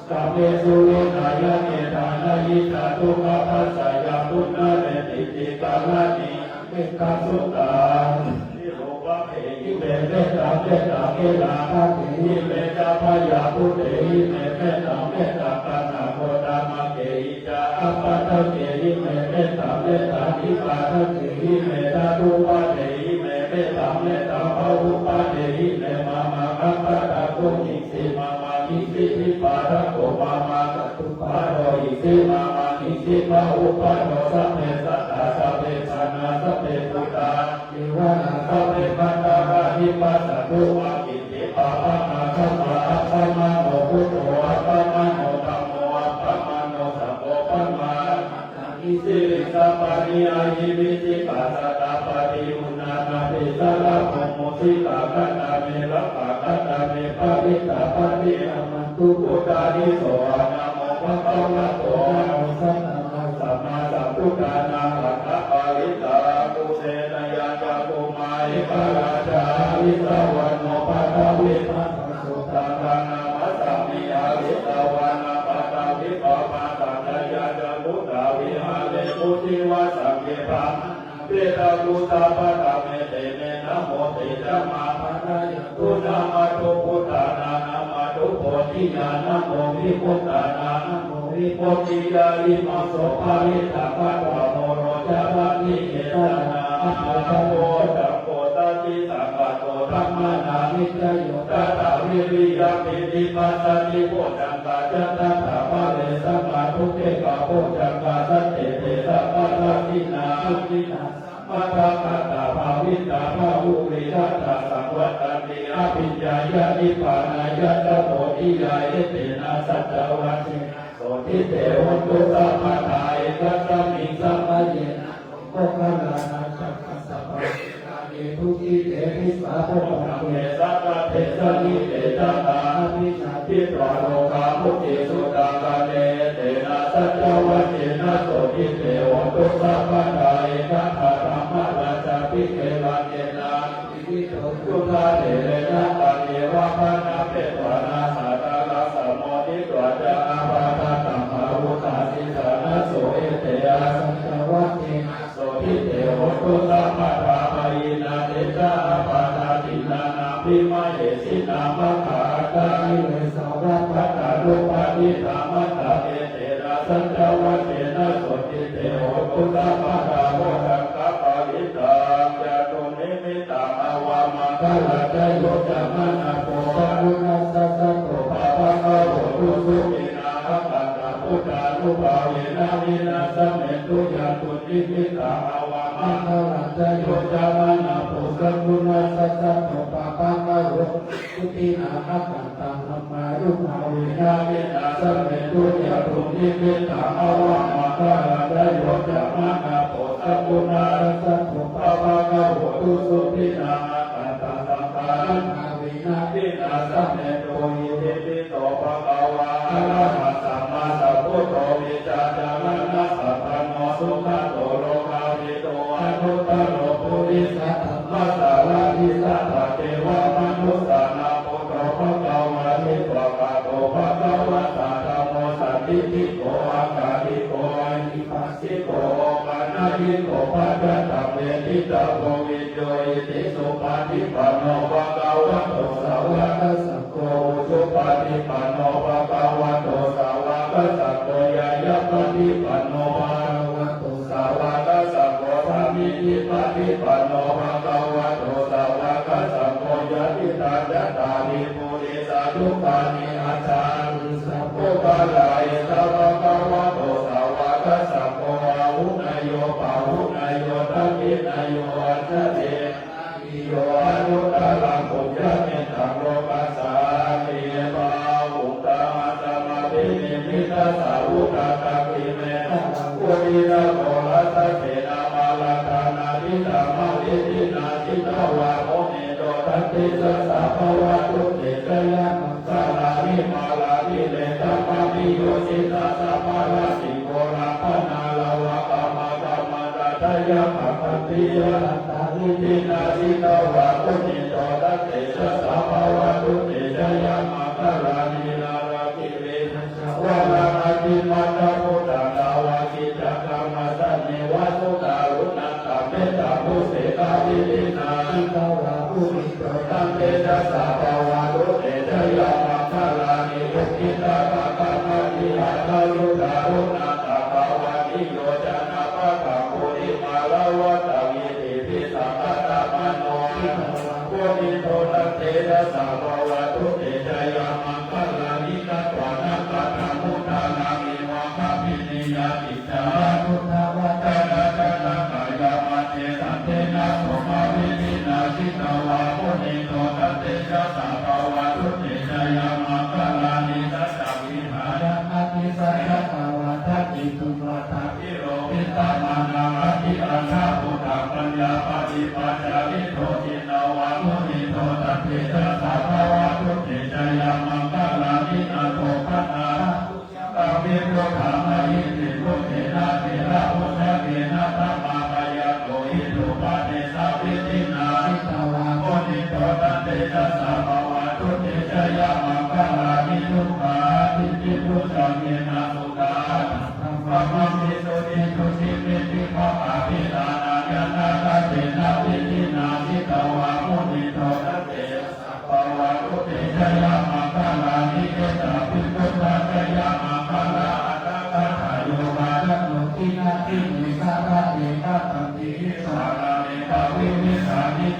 kamesu vineyya gedhaṃ, na hi jātu gabbhaseyyaṃ punaretīti. Karaṇīyamettaṃ suttaṃ. Virūpakkhehi me mettaṃ, mettaṃ virūpakkhehi me ca, bhayabhūtehi me mettaṃ, mettaṃ kaṇṭakutamakkhehi ca, apādakkhehi me mettaṃ, mettaṃ dvipādakkhehi me ca, dvupādehi me mettaṃ, mettaṃ bahupādehi me mamaṃ. Appādako hiṃsi mamaṃ, hiṃsi dvipādako mamaṃ, catupādo hiṃsi mamaṃ, hiṃsi bahupādo. Sabbe sattā sabbe pāṇā sabbe bhūtā sabbe devatā sabbe bhadrāni passantu, mā kiñci pāpakaṃ samā. Appamāṇo buddho, appamāṇo dhammo, appamāṇo saṅgho, pamāṇavantāni siriṃsapāni, ahi vicchikā satapadī uṇṇānābhī sarabū mūsikā. Katā me rakkhā, katā me parittā, paṭikkamantu bhūtāni. Sohaṃ namo bhagavato arahaṃ sammāsambuddhassa. Arahaṃ parittaṃ pūjena yaṃ cakkhumā ekarājā, harissavaṇṇo paṭhavippabhāso, taṃ taṃ namassāmi harissavaṇṇaṃ paṭhavippabhāsaṃ. Tayajja guttā viharemu divā saṅghe brāhmaṇā petabhūsapāda. Mettāyetena Namo te ca mahānāmatthu, namatthu buddhānaṃ, namatthu bodhiyā, namo vimuttānaṃ, namo vimuttiyā. Imaṃ so parittaṃ katvā moro ca paṭivedhaṃ, aṭṭhaṃsu bojjhaṅgo satisaṅkhāto dhammānaṃ vicayo tathā, viriyampīti passaddhi bojjhaṅgā ca tathāpare, samādhupekkhabojjhaṅgā sattete sabbadassinā, satiṇṇā samādhakatā bhāvitā bahulīkatā saṃvattanti abhiññāya nibbānāya ca bodhiyā. Etena saccavajjena sotthi te hotu sabbadā. Ekasmiṃ samaye nātho moggallānañca kassapaṃ devānaṃ duggite disā bhubbante satta desanti. Te ca taṃ abhinanditvā rogā mucciṃsu taṅkhaṇe. Etena saccavajjena sotthi te hotu sabbadā. Ekadā dhammarājāpi gelaññenābhipīḷito, jumhaddherena taññeva bhaṇāpetvāna sādaraṃ, sammoditvā ca ābādhā tamhā vuṭṭhāsi ṭhānaso. Etena saccavajjena sotthi te hotu sabbadā. Pahīnā te ca ābādhā tiṇṇannampi mahesinaṃ, maggāhatakilesāva pattānuppattidhammataṃ. Etena saccavajjena sotthi te hotu sabbadā. Bojjhaṅgaparittaṃ cātunnimittaṃ avamaṅgalañca, yo cāmanāpo sakuṇassa saddo pāpaggaho dussupinaṃ akantaṃ buddhānubhāvena vināsamentu. Cātunnimittaṃ avamaṅgalañca, yo cāmanāpo sakuṇassa saddo pāpaggaho dussupinaṃ akantaṃ dhammānubhāvena vināsamentu. Cātunnimittaṃ avamaṅgalañca, yo cāmanāpo sakuṇassa saddo pāpaggaho dussupinaṃ akantaṃ saṅghānubhāvena vināsamentu. Itipi so bhagavā arahaṃ sammāsambuddho vijjācaraṇasampanno sugato lokavidū anuttaro purisadammasārathi satthā devamanussānaṃ buddho bhagavāti. Svākkhāto bhagavatā dhammo sandiṭṭhiko akāliko ehipassiko opanayiko paccattaṃ veditabbo viññūhīti. Supaṭipanno bhagavato sāvakasaṅgho, ujupaṭipanno bhagavato sāvakasaṅgho, ñāyapaṭipanno bhagavato sāvakasaṅgho, sāmīcipaṭipanno bhagavato sāvakasaṅgho, yadidaṃ cattāri purisayugāni aṭṭha purisapuggalā, esa bhagavato sāvakasaṅgho, āhuneyyo pāhuneyyo dakkhiṇeyyo añjalikaraṇīyo anuttaraṃ puññakkhettaṃ lokassāti. Pahutaṃ asmabbhi nimmitaṃ sāvudhantaṃ grīmekhalaṃ uditaghorasasenamāraṃ dānādidhammavidhinā jitavā munindo tantejasā bhavatu te jayamaṅgalāni. Mārātirekamabhiyujjhitasabbarattiṃ ghorampanāḷavakamakkhamathaddhayakkhaṃ khantīsudantavidhinā jitavā munindo tantejasā bhavatu te jayamaṅgalāni. Nāḷāgiriṃ gajavaraṃ atimattabhūtaṃ dāvaggicakkamasanīva sudāruṇantaṃ mettambusekavidhinā jitavā munindo tantejasā bhavatu te jayamaṅgalāni. Ukkhittakhaggamatihatthasudāruṇantaṃ dhāvantiyojanapathaṅgulimālavantaṃ iddhībhisaṅkhatamano jitavā munindo tantejasā bhavatu te jayamaṅgalāni. Katvāna kaṭṭhamudaraṃ iva gabbhinīyā ciñcāya duṭṭhavacanaṃ janakāyamajjhe santena somavidhinā jitavā munindo tantejasā bhavatu te jayamaṅgalāni. Saccaṃ vihāya matisaccakavādaketuṃ vādābhiropitamanaṃ atiandhabhūtaṃ paññāpadīpajalito jitavā munindo tantejasā bhavatu te jayamaṅgalāni. Nandopanandabhujagaṃ vibudhaṃ mahiddhiṃ puttena therabhujagena damāpayanto iddhūpadesavidhinā jitavā munindo tantejasā bhavatu te jayamaṅgalāni. Duggāhadiṭṭhibhujagena sudaṭṭhahatthaṃ brahmaṃ visuddhijutimiddhibakābhidhānaṃ ñāṇāgadena vidhinā jitavā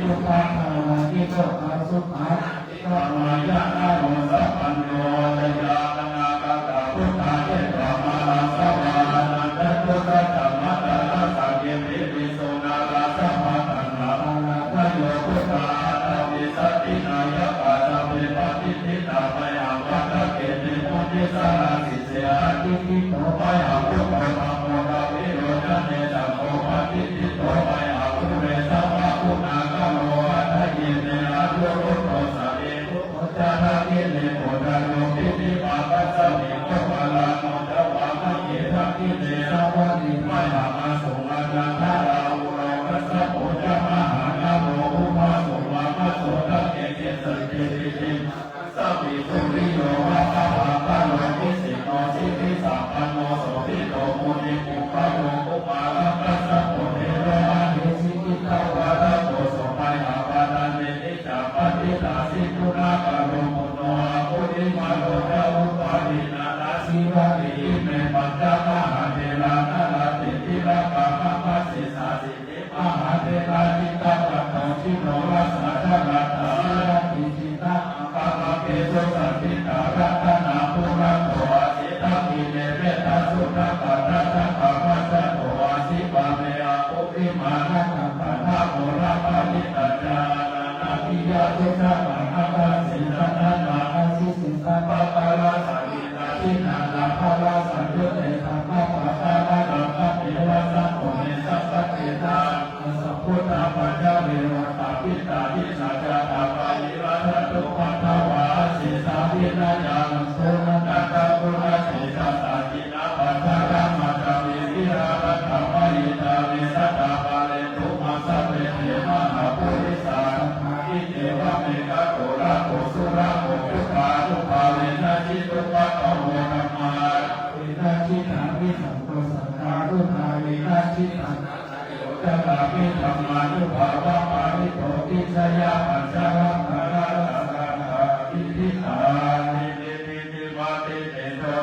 Sukhābhāraṃ nirokāsukhānaṃ, nikkhamāya naro sapañño. Jayāsanāgatā buddhā, jetvā māraṃ savāhanaṃ, catusaccāmatarasaṃ, iddhībhiso narāsabhā, taṇhāpārādayo buddhā, aṭṭhavīsati nāyakā, sabbe patiṭṭhitā mayhaṃ, matthake te munissarā. Sīse patiṭṭhito mayhaṃ, buddho dhammo dvilocane, saṅgho patiṭṭhito mayhaṃ, ure sabbaguṇākaro. Hadaye me anuruddho, sareputtro ca dakkhiṇe, koṇḍañño piṭṭhibhāgasmiṃ, moggallāno ca vāmake. Dakkhiṇe savane mayhaṃ, āsuṃ ānandarāhulo, kassapo ca mahānāmo, ubhāsuṃ vāmasotake. Kesante piṭṭhibhāgasmiṃ, suriyo va pabhaṅkaro, nisinno sirisampanno, sobhito munipuṅgavo. Kumārakassapo thero, mahesī cittavādako, so mayhaṃ vadane niccaṃ, patiṭṭhāsi guṇākaro. Puṇṇo aṅgulimālo ca, upālī nandasīvalī, ime pañca mahātherā, nalāṭe tilakā mama. Sesāsīti mahātherā, cittabbattā jinorasā, jalantā sīlatī jinapaññā, māhesuṃ saṇṭhitā. Ratanaṃ purato āsi, dakkhiṇe mettasuttakaṃ, dhajaggaṃ pacchato āsi, vāme aṅgulimālakaṃ, khandhamoraparittañca. Ānandariyasuttakaṃ, ākāse chadanaṃ āsi, sesā pākārasaṇṭhitā. Jinānāgarasaṃyutte, dhammapākāralaṅkate, vasato me saṅghasena saha. Sambuddhapañjare vatapiṭṭhādisajātā, bāhirajjhattupaddavā, asesā vinayaṃ yanto, anantaguṇatejasā. Jinapañjaramajjhamhi, vihārattha mahītale, sadā pālentu maṃ sabbe, te mahāpurisāsabhā. Iccevamevato, rakkho surakkho, buddhānubhāvena, jitupaddavo dhammā- vena, jitārisaṅgho, saṅghānubhāvena, jitantarāyo, carāmi dhammānubhāvapālito. Vijitapañjaramāraṃ, sataṃ sataṃ.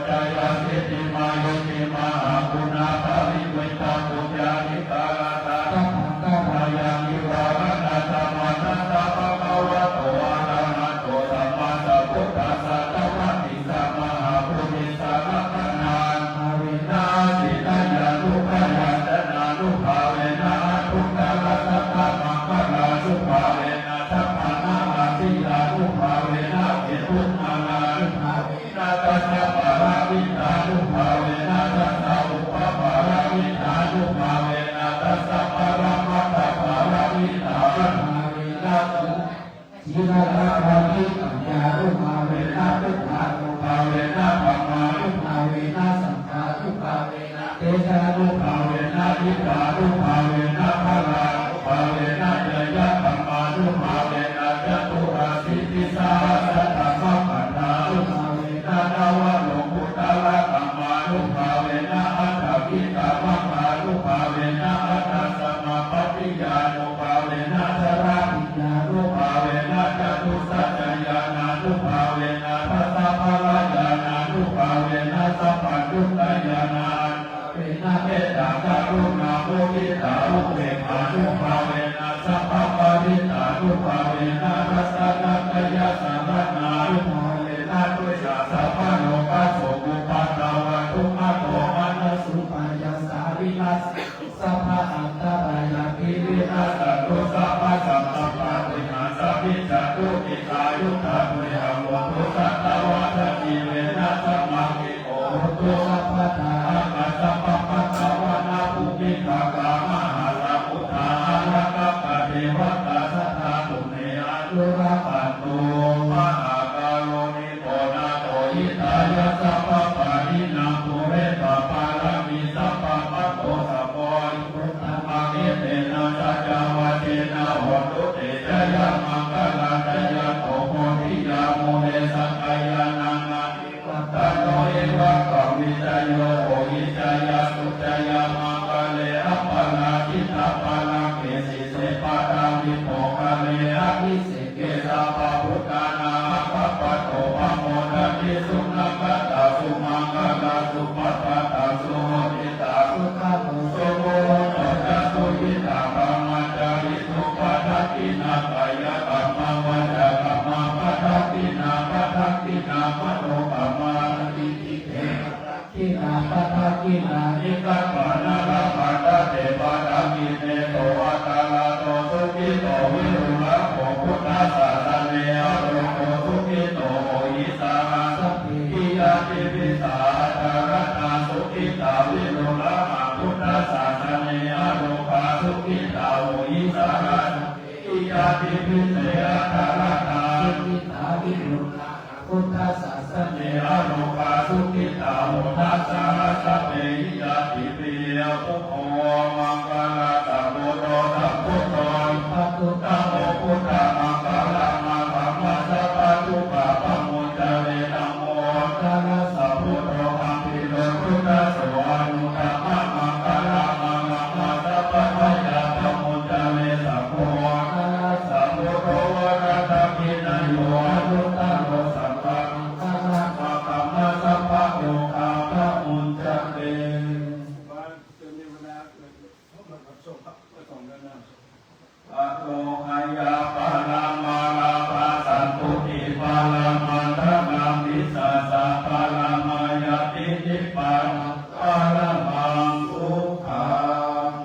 Jayasiddhi mahāguṇāparimitapuññādhikāra- sabbantarāyā, nivāraṇathā, māranaṭṭhā, bhagavato arahato sammāsambuddhassa, dvattiṃsamahāpurisalakkhaṇānubhāvena, sīlañāṇupayañjanānubhāvena, aṭṭhuttarasatamaṅgalānubhāvena, sabbamārakkhandhiyānubhāvena, ketumālānubhāvena, dasapāramittānubhāvena, dasaupapāramittānubhāvena, dasaparamatthapāramittānubhāvena, sīlatappaṭipaññānubhāvena, buddhānubhāvena, dhammānubhāvena, saṅghānubhāvena, tejānubhāvena, iddhānubhāvena, balānubhāvena, ñeyyadhammānubhāvena, caturāsītisahassadhammakkhandhānubhāvena, navalokuttaradhammānubhāvena, aṭṭhaṅgikamaggānubhāvena, aṭṭhasamāpattiyānubhāvena, chaḷabhiññānubhāvena, catusaccañāṇānubhāvena, dasabalañāṇānubhāvena, sabbaññutañāṇānubhāvena, mettākaruṇāmuditāupekkhānubhāvena, sabbaparittānubhāvena, ratanattayasaraṇānubhāvena, tuyhaṃ sabbarogasokupaddavadukkhadomanassupāyāsā vinassantu, sabbaantarāyāpi vinassantu, sabbasampattī haṃsāpi ca dukkhitāyuṭṭhaṃ tuyhaṃ hotu, satavassajīvena samaṅgiko hotu sabbadā. Ākāsapabbataṃ chandamāsi chन्द्राhā, vassāpi ca mahānāga, mahāsamuddrā aṇāgāgā devatā, sadā tumhe anurakkhantu. Mahākāruṇiko nātho, hitāya sabbapāṇinaṃ, pūretvā pāramī sabbā, patto sambodhimuttamaṃ, etena saccavajjena, hotu te jayamaṅgalaṃ. Jayanto bodhiyā mūle, sakyānaṃ nandivaḍḍhano, evaṃ tvaṃ vijayo hohi, jayassu jayamaṅgale, aparājitapallaṅke, sīse paṭhavipokkhare, abhiseke sabbabuddhānaṃ, aggappatto pamodati. Sunakkhattaṃ sumaṅgalaṃ, supabhātaṃ suhuṭṭhitaṃ, sukhaṇo sumuhutto ca, suyiṭṭhaṃ brahmacārisu, padakkhiṇaṃ Padakkhiṇā padakkhiṇāni katvāna labhantatthe padakkhiṇe. So atthaladdho sukhito virūḷho buddhasāsane arogō sukhito hohi saha sabbehi ñātibhi. Sā atthaladdhā sukhitā virūḷhā buddhasāsane arogā sukhitā hohi saha sabbehi ñātibhi. Te atthaladdhā sukhitā virūḷhā buddhasāsane arogā sukhitā hotha saha sabbehi ñātibhi. Buddho maṅgalasambhūto sabbuddho, buddho buddhamaṅgalam, akamma sabbadukkhā pamuñca re. Namo maṅgalasambhūto gambhīro buddhaso, anuttamaṃ maṅgalam, akamma sabbabhayā pamuñca re. Saṅgho maṅgalasambhūto varadakkhiṇeyyo, anuttaro sabbamaṅgalam, akamma sabbarogā pamuñca re. Arogyaparamā lābhā, santuṭṭhiparamā dhanaṃ, vissāsaparamā ñāti, nibbānaparamā sukhaṃ.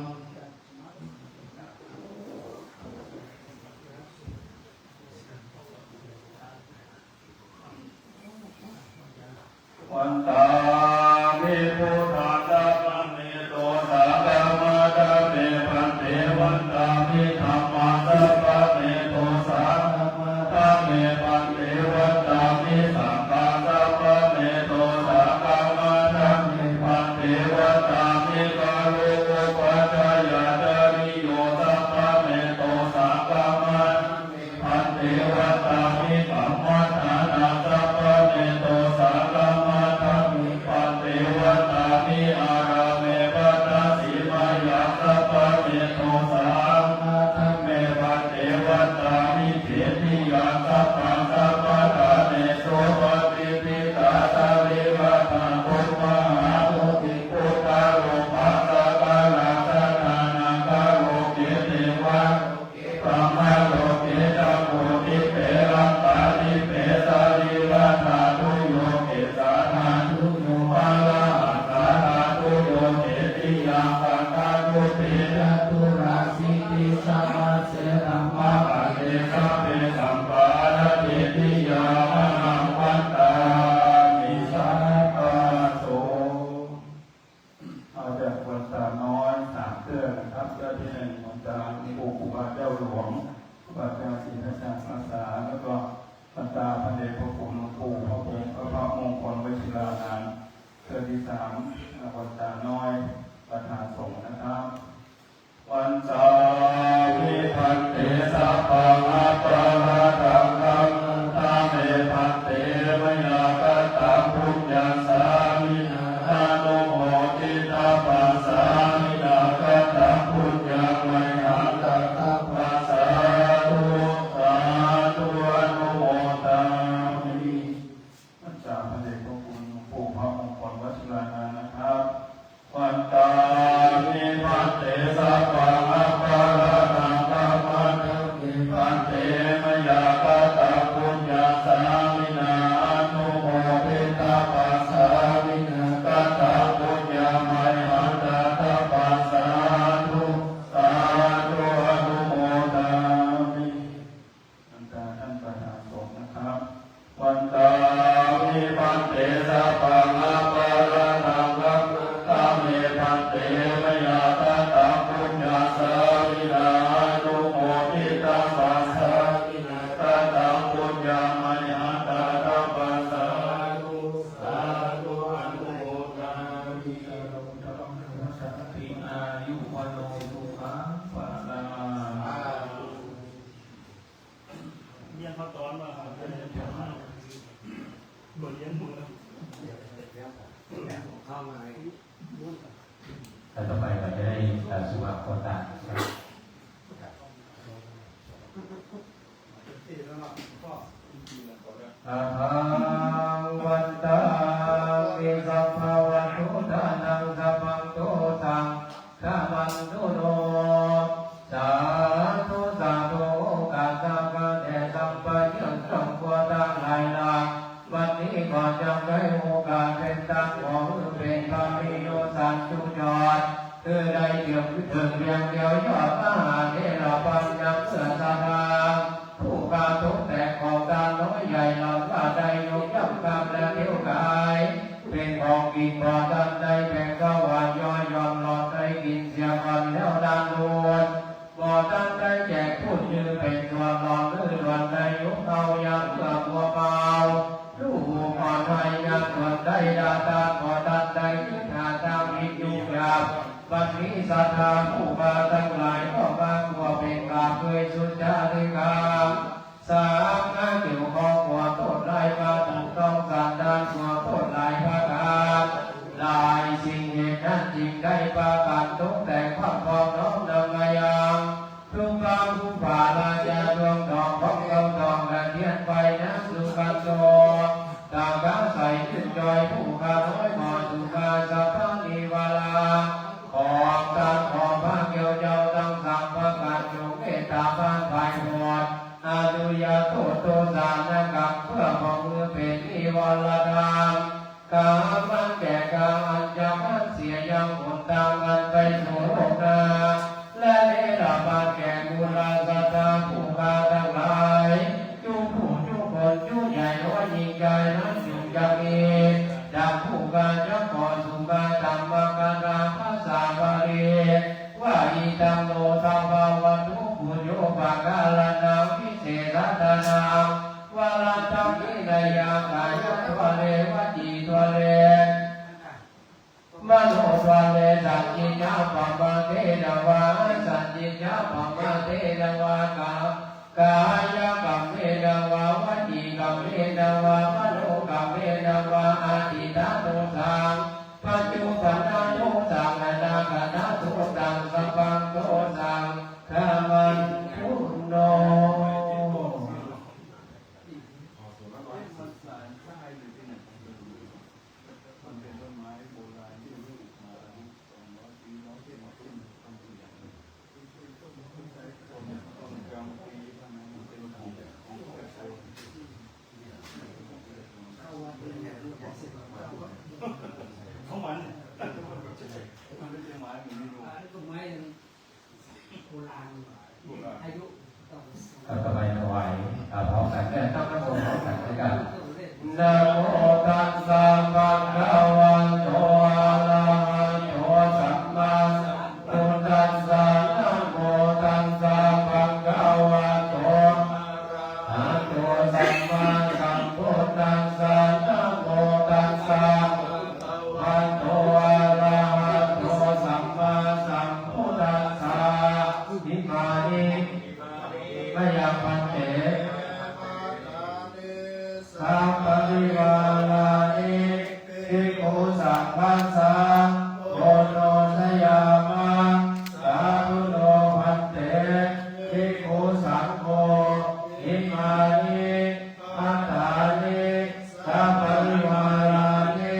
Vandāmi buddhaṃ, sabbaṃ me dosaṃ khamatha me bhante. Vandāmi dhammaṃ, sabbaṃ me dosaṃ khamatha me bhante. Vandāmi saṅghaṃ, sabbaṃ me dosaṃ khamatha me bhante. Vandāmi gurūpajjhāyācariyo, sabbaṃ me dosaṃ khamatha me bhante. Vandāmi kammaṭṭhānaṃ, sabbaṃ me dosaṃ khamatha me bhante. Vandāmi ārāme pañcasīlayaṃ, sabbaṃ me dosaṃ khamatha me bhante. Vandāmi cetiyaṃ, sabbaṃ sabbaṭṭhānesu patiṭṭhitā, sārīrakkhaṃ buddhābodhiṃ buddharūpaṃ sakalaṃ sadā nāgaloke devaloke brahmaloke ca bodhighare antalikkhe sarīradhātuyo kesādhātuyo māraṃ aṭṭhādhātuyo cetiyaṃ gandhakuṭi caturāsītisahasse dhammapāṭe sabbe samphāṇa cetiyā balaṃ vandāmi sabbaso. เอาจากวันตาน้อยสามเครื่องนะครับ เครื่องที่หนึ่งวันตาหลวงปู่ครูบาเจ้าหลวง ครูบาอาจารย์ศรีทัชชาภาษา แล้วก็วันตาพระเดชพระคุณหลวงปู่พระพงศ์พระมงคลวชิรานันท์ เครื่องที่สามวันตาน้อยประธานสงฆ์นะครับ Vandāmi bhante sabbaṃ aparādhaṃ khamatha me bhante, mayā kataṃ puññaṃ sāminā anumoditabbaṃ, sāminā kataṃ puññaṃ mayhaṃ dātabbaṃ, sādhu sādhu anumodāmi. อาจารย์พระเดชพระคุณหลวงปู่พระมงคลวชิรานันท์นะครับ Vandāmi bhante sabbaṃ aparādhaṃ khamatha me bhante, mayā kataṃ puññaṃ sāminā anumoditabbaṃ, sāminā kataṃ puññaṃ mayhaṃ dātabbaṃ, sādhu sādhu anumodāmi. บรรดาท่านประธานสงฆ์นะครับ Vandāmi bhante sabbaṃ aparādhaṃ khamatha me bhante, mayā kataṃ puññaṃ sāminā anumoditabbaṃ, sāminā kataṃ puññaṃ mayhaṃ dātabbaṃ, sādhu sādhu anumodāmi. Ayu vaṇṇo sukhaṃ balaṃ. เรียนมาตอนมาครับ เรียนมาตอนมา บทเรียนหมดแล้ว ท่านต่อไปเราจะได้ เอ่อ สุภาพโคตา Ahaṃ vandāmi sabbavatthūtānaṃ sabbaṃ dosaṃ khamantu no. Sādhu sādhu โอกาสสำคัญ ได้สัมปยุตยสมควรทั้งหลายแล้ว บัดนี้ก็จงใช้โอกาสเป็นทางอ เป็นพระมียศสันจุจร คือได้เทียมถึงเพียงเดียวยอดมหาเถรปัญญาเพื่อศรัทธา ผู้กระทบแต่ของทานน้อยใหญ่เหล่าว่าได้ยกย่ำกำและเที่ยวกาย เป็นของกินพอท่านได้แบ่งถวายย่อยย่อนหลอดได้กินเสียก่อนแล้วด้านโน้น บ่ทันได้แจกผู้ชื่อเป็นส่วนรองหรือส่วนได้ยุคเอาอย่างเอื้อมัวเบา ลูกผู้อ่อนให้ยากจนได้ดาตาขอท่านได้ยึดหาทางผิดยุคยาบบัดนี้ศรัทธาผู้มาทั้งหลายก็มากัวเป็นกราบด้วยสุจาริกา สามารถเกี่ยวข้องขอโทษหลายประถูกต้องสารด้านขอโทษหลายประการ หลายสิ่งเหตุนั้นจึงได้ประการตกแต่งความพร้อมน้อมนำมายัง ทุกครั้งผู้พาราชาดวงดอกของเราดอกและเทียนไฟนั้นสุกันโต ตากาใสขึ้นจอยผู้ข้าน้อยหมอสุขาสะพานิวารา ของท่านขอพระเกี่ยวเจ้าทั้งสามประการจงเมตตาผ่านภายหมด อนุญาโตโตสานกรรมเพื่อพระมือเป็นนิวรธรรม กามันแก่กาอันจะมันเสียยังหนทางอันไปสู่โลกหน้า และเนรภาพแก่มูลศรัทธาผู้ข้าทั้งหลาย จุผู้จุคนจุใหญ่น้อยยิ่งใหญ่นั้นจุงจะมี ดังผู้ข้าจะขอสุมาธรรมกถาภาษาบาลี ว่า Idaṃ no bhagavato bhujūpakaraṇaṃ visuddhādānaṃ varadakkhiṇeyyaṃ kāyatvāre vacītvāre manotvāre saññā pamadena vā asaññā pamadena vā kā kāyakammena vā vacīkammena vā manokammena vā adiṭṭhādosā paccuppannadosaṃ anāgatādosaṃ sabbaṃ dosaṃ khamattu no. มันเป็นต้นไม้โบราณที่อายุมาอายุสองร้อยปีร้อยปีมาขึ้นต้นทุเรียนต้นกลางปีเท่านั้นมันเป็นของของประชาชนของมันมันไม่ใช่ไม้เหมือนในโลก โบราณ โบราณ อายุเก่า เราจะไปถวาย อ่า พร้อมกันเนี่ย ต้องพร้อมกันด้วยกัน Namo tassa bhagavato arahato sammāsambuddhassa. Namo tassa bhagavato arahato sammāsambuddhassa. Namo tassa bhagavato arahato sammāsambuddhassa. Imāni mayā bhante saparivārāni bhikkhusaṅghassa oṇojayāma. Sādhu no bhante bhikkhusaṅgho imāni bhattāni saparivārāni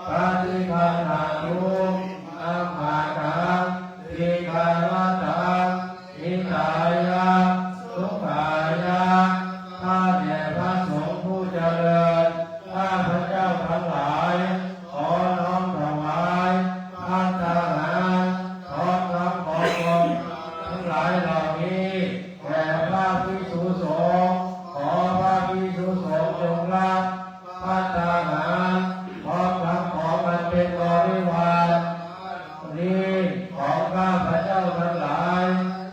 paṭiggaṇhātu amhākaṃ dīgharattaṃ hitāya sukhāya. ข้าแต่พระสงฆ์ผู้เจริญ ข้าพเจ้าทั้งหลาย ขอน้อมถวายภัตตาหาร พร้อมทั้งของของทั้งหลายเหล่านี้ แด่พระภิกษุสงฆ์ ขอพระภิกษุสงฆ์จงรับภัตตาหาร พร้อมทั้งของอันเป็นบริวารนี้ของข้าพเจ้าทั้งหลาย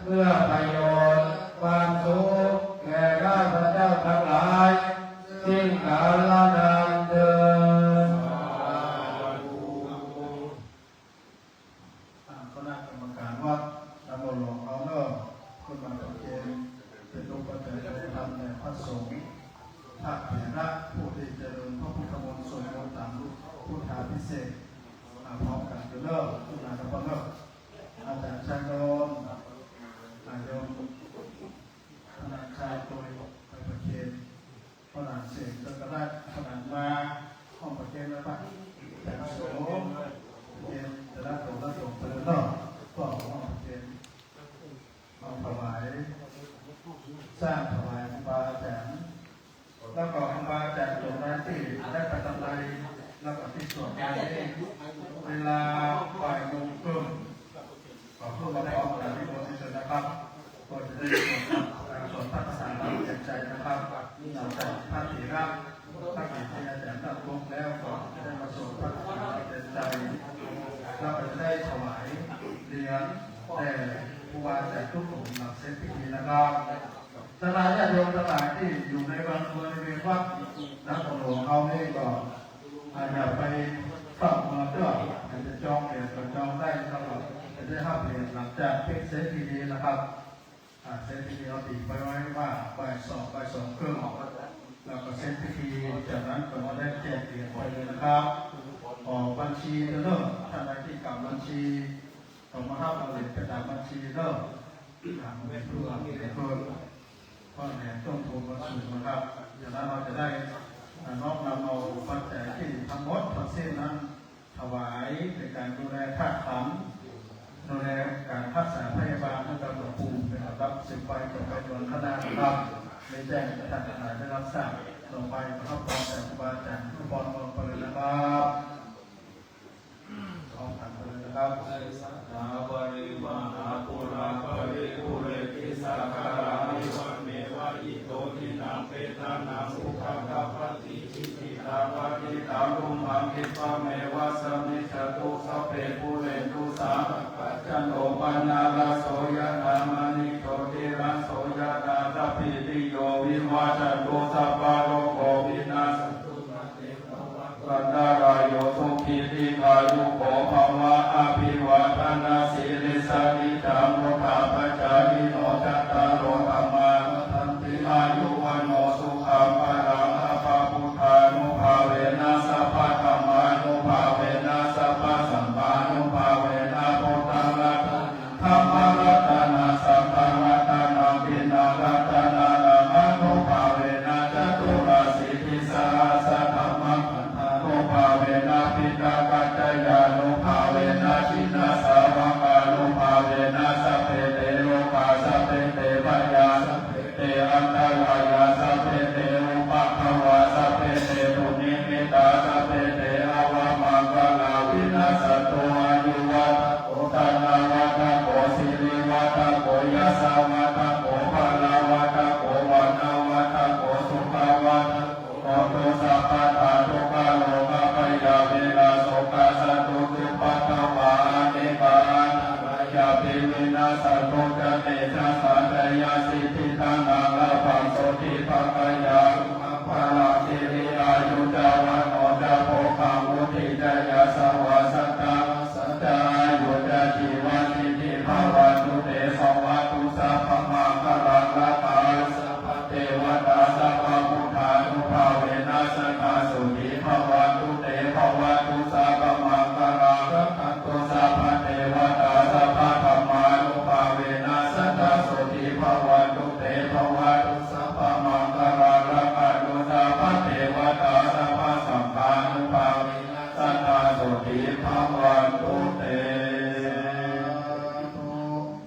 เพื่อประโยชน์ความสุขแก่ข้าพเจ้าทั้งหลาย สิ้นกาลนานเทอญ ตามคณะกรรมการวัดน้ำหล่อเอาเนอะ ขึ้นมาประเคนเป็นรูปปัจจัยทองคำแด่พระสงฆ์ พระเถระผู้ที่เจริญพระพุทธมนต์สวดมนต์ตามพุทธาภิเษก มาพร้อมกันเด้อ ขึ้นมาครับเนอะ อาจารย์ชายโยม อาโยม พนักงานโดยไปประเคน พระนางเสกจักรราช พระนางมา ห้องประเคนแล้วปะ แต่ละโส ประเคนแต่ละโสละโสไปเลยเนาะ ก็ห้องประเคน เอาถวาย สร้างถวายครูบาอาจารย์ แล้วก็ครูบาอาจารย์จงหน้าที่ได้ไปทำอะไร แล้วก็ที่ส่วนงานนี้ เวลาบ่ายโมงครึ่ง ก็พวกเราพร้อมกันนิมนต์เชิญนะครับ ก็จะได้สวด เอ่อ สวดพระคาถาเปลี่ยนใจนะครับ หลังจากพระเถระ พระเกจิอาจารย์ท่านลงแล้ว ก็จะได้มาสวดพระคาถาเปลี่ยนใจ แล้วก็จะได้ถวายเหรียญแด่ครูบาอาจารย์ทุกองค์หลังเสร็จพิธีนะครับ ศรัทธาญาติโยมทั้งหลายที่อยู่ในบริเวณวัดนครหลวงเฮานี่ก็ อ่า อย่าไปเฝ้ามาเด้อ อาจจะจองเหรียญก็จองได้นะครับ จะได้รับเหรียญหลังจากเสร็จพิธีนะครับ อ่า เสร็จพิธีเอาติไปไว้ว่าบ่ายสอง บ่ายสองครึ่ง แล้วก็เสร็จพิธี จากนั้นก็จะได้แจกเหรียญไปเลยนะครับ ออกบัญชีเด้อ ท่านใดที่กำบัญชี ก็มารับเอาเหรียญไปตามบัญชีเด้อ ตามบัญชีเพื่อเหรียญเพิ่ม เพราะเหรียญต้นทุนมันสูงนะครับ จากนั้นเราจะได้ อ่า น้อมนำเอาปัจจัยที่ทั้งหมดทั้งสิ้นนั้น ถวายเป็นการดูแลธาตุขันธ์ ดูแลการรักษาพยาบาลให้กับหลวงปู่เป็นลำดับสืบไปต่อไปจนคณะนะครับ ได้แจ้งให้ท่านทั้งหลายได้รับทราบ ต่อไปขอรับพรจากครูบาอาจารย์ทุกพรลงไปเลยนะครับ พร้อมกันไปเลยนะครับ Sāgārā parivārā pūrā paripūrenti sāgaraṃ, evameva ito dinnaṃ petānaṃ upakappati. Icchitaṃ patthitaṃ tumhaṃ khippameva samijjhatu, sabbe pūrentu saṅkappā, cando paṇṇaraso yathā, maṇi jotiraso yathā. Sabbītiyo vivajjantu, sabbarogo vinassatu, mā te bhavatvantarāyo, sukhī dīghāyuko bhava. Abhivādanasīlissa niccaṃ vuḍḍhāpacāyino, cattāro dhammā vaḍḍhanti, āyu vaṇṇo sukhaṃ balaṃ. Sabbabuddhānubhāvena sabbadhammānubhāvena sabbasaṅghānubhāvena buddharatanaṃ dhammaratanaṃ saṅgharatanaṃ tiṇṇaṃ ratanānaṃ ānubhāvena caturāsītisahassadhammakkhandhānubhāvena piṭakattayānubhāvena jinasāvakānubhāvena sabbe te rogā sabbe te bhayā sabbe te antarāyā sabbe te upaddavā sabbe te dunnimittā sabbe te avamaṅgalā vinassantu. Āyuvaḍḍhako dhanavaḍḍhako sirivaḍḍhako yasavaḍḍhako balavaḍḍhako vaṇṇavaḍḍhako sukhavaḍḍhako hotu sabbadā. Dukkharogabhayā verā sokā sattu cupaddavā anekā antarāyāpi vinassantu ca tejasā. Jayasiddhi dhanaṃ lābhaṃ sotthi bhāgyaṃ sukhaṃ balaṃ siri āyu ca vaṇṇo ca bhogaṃ vuḍḍhī ca yasavā satavassā ca āyū ca jīvasiddhī bhavantu te. Bhavatu sabbamaṅgalaṃ rakkhatha sabbadevatā sabbabuddhānubhāvena sadā sotthī bhavantu te. Bhavatu sabbamaṅgalaṃ rakkhantu sabbadevatā sabbadhammānubhāvena sadā sotthī bhavantu te. Bhavatu sabbamaṅgalaṃ rakkhantu sabbadevatā sabbasaṅghānubhāvena sadā sotthī bhavantu te.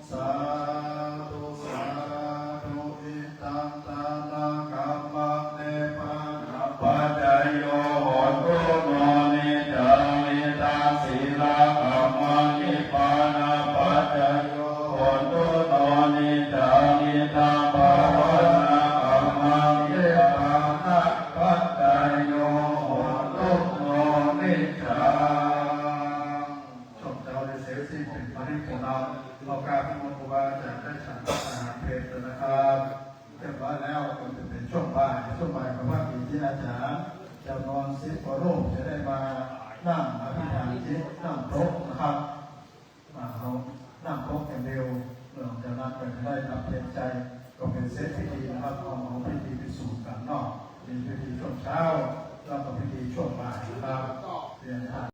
Sādhu, sādhu, sādhu. Idaṃ dānakammaṃ nibbānapaccayo hotu no niccaṃ. Idaṃ sīlakammaṃ nibbānapaccayo hotu no niccaṃ. Idaṃ bhāvanākammaṃ nibbānapaccayo hotu no niccaṃ. ช่วงเช้าได้เสร็จสิ้นเป็นปริพลแล้ว เรากราบนิมนต์ครูบาอาจารย์ได้ฉันอาหารเพลเสร็จนะครับ เรียบร้อยแล้ว ก็จะเป็นช่วงบ่าย ช่วงบ่ายของพระเกจิอาจารย์จำนวนสิบกว่ารูปจะได้มานั่งอธิษฐานจิตนั่งตกนะครับ อ่า เรานั่งตกอย่างเดียว หลังจากนั้นก็จะได้รับเพียงใจ ก็เป็นเสร็จพิธีนะครับ เอาของพิธีไปสู่กันเนาะ มีพิธีช่วงเช้า แล้วก็พิธีช่วงบ่ายนะครับ เรียนถาม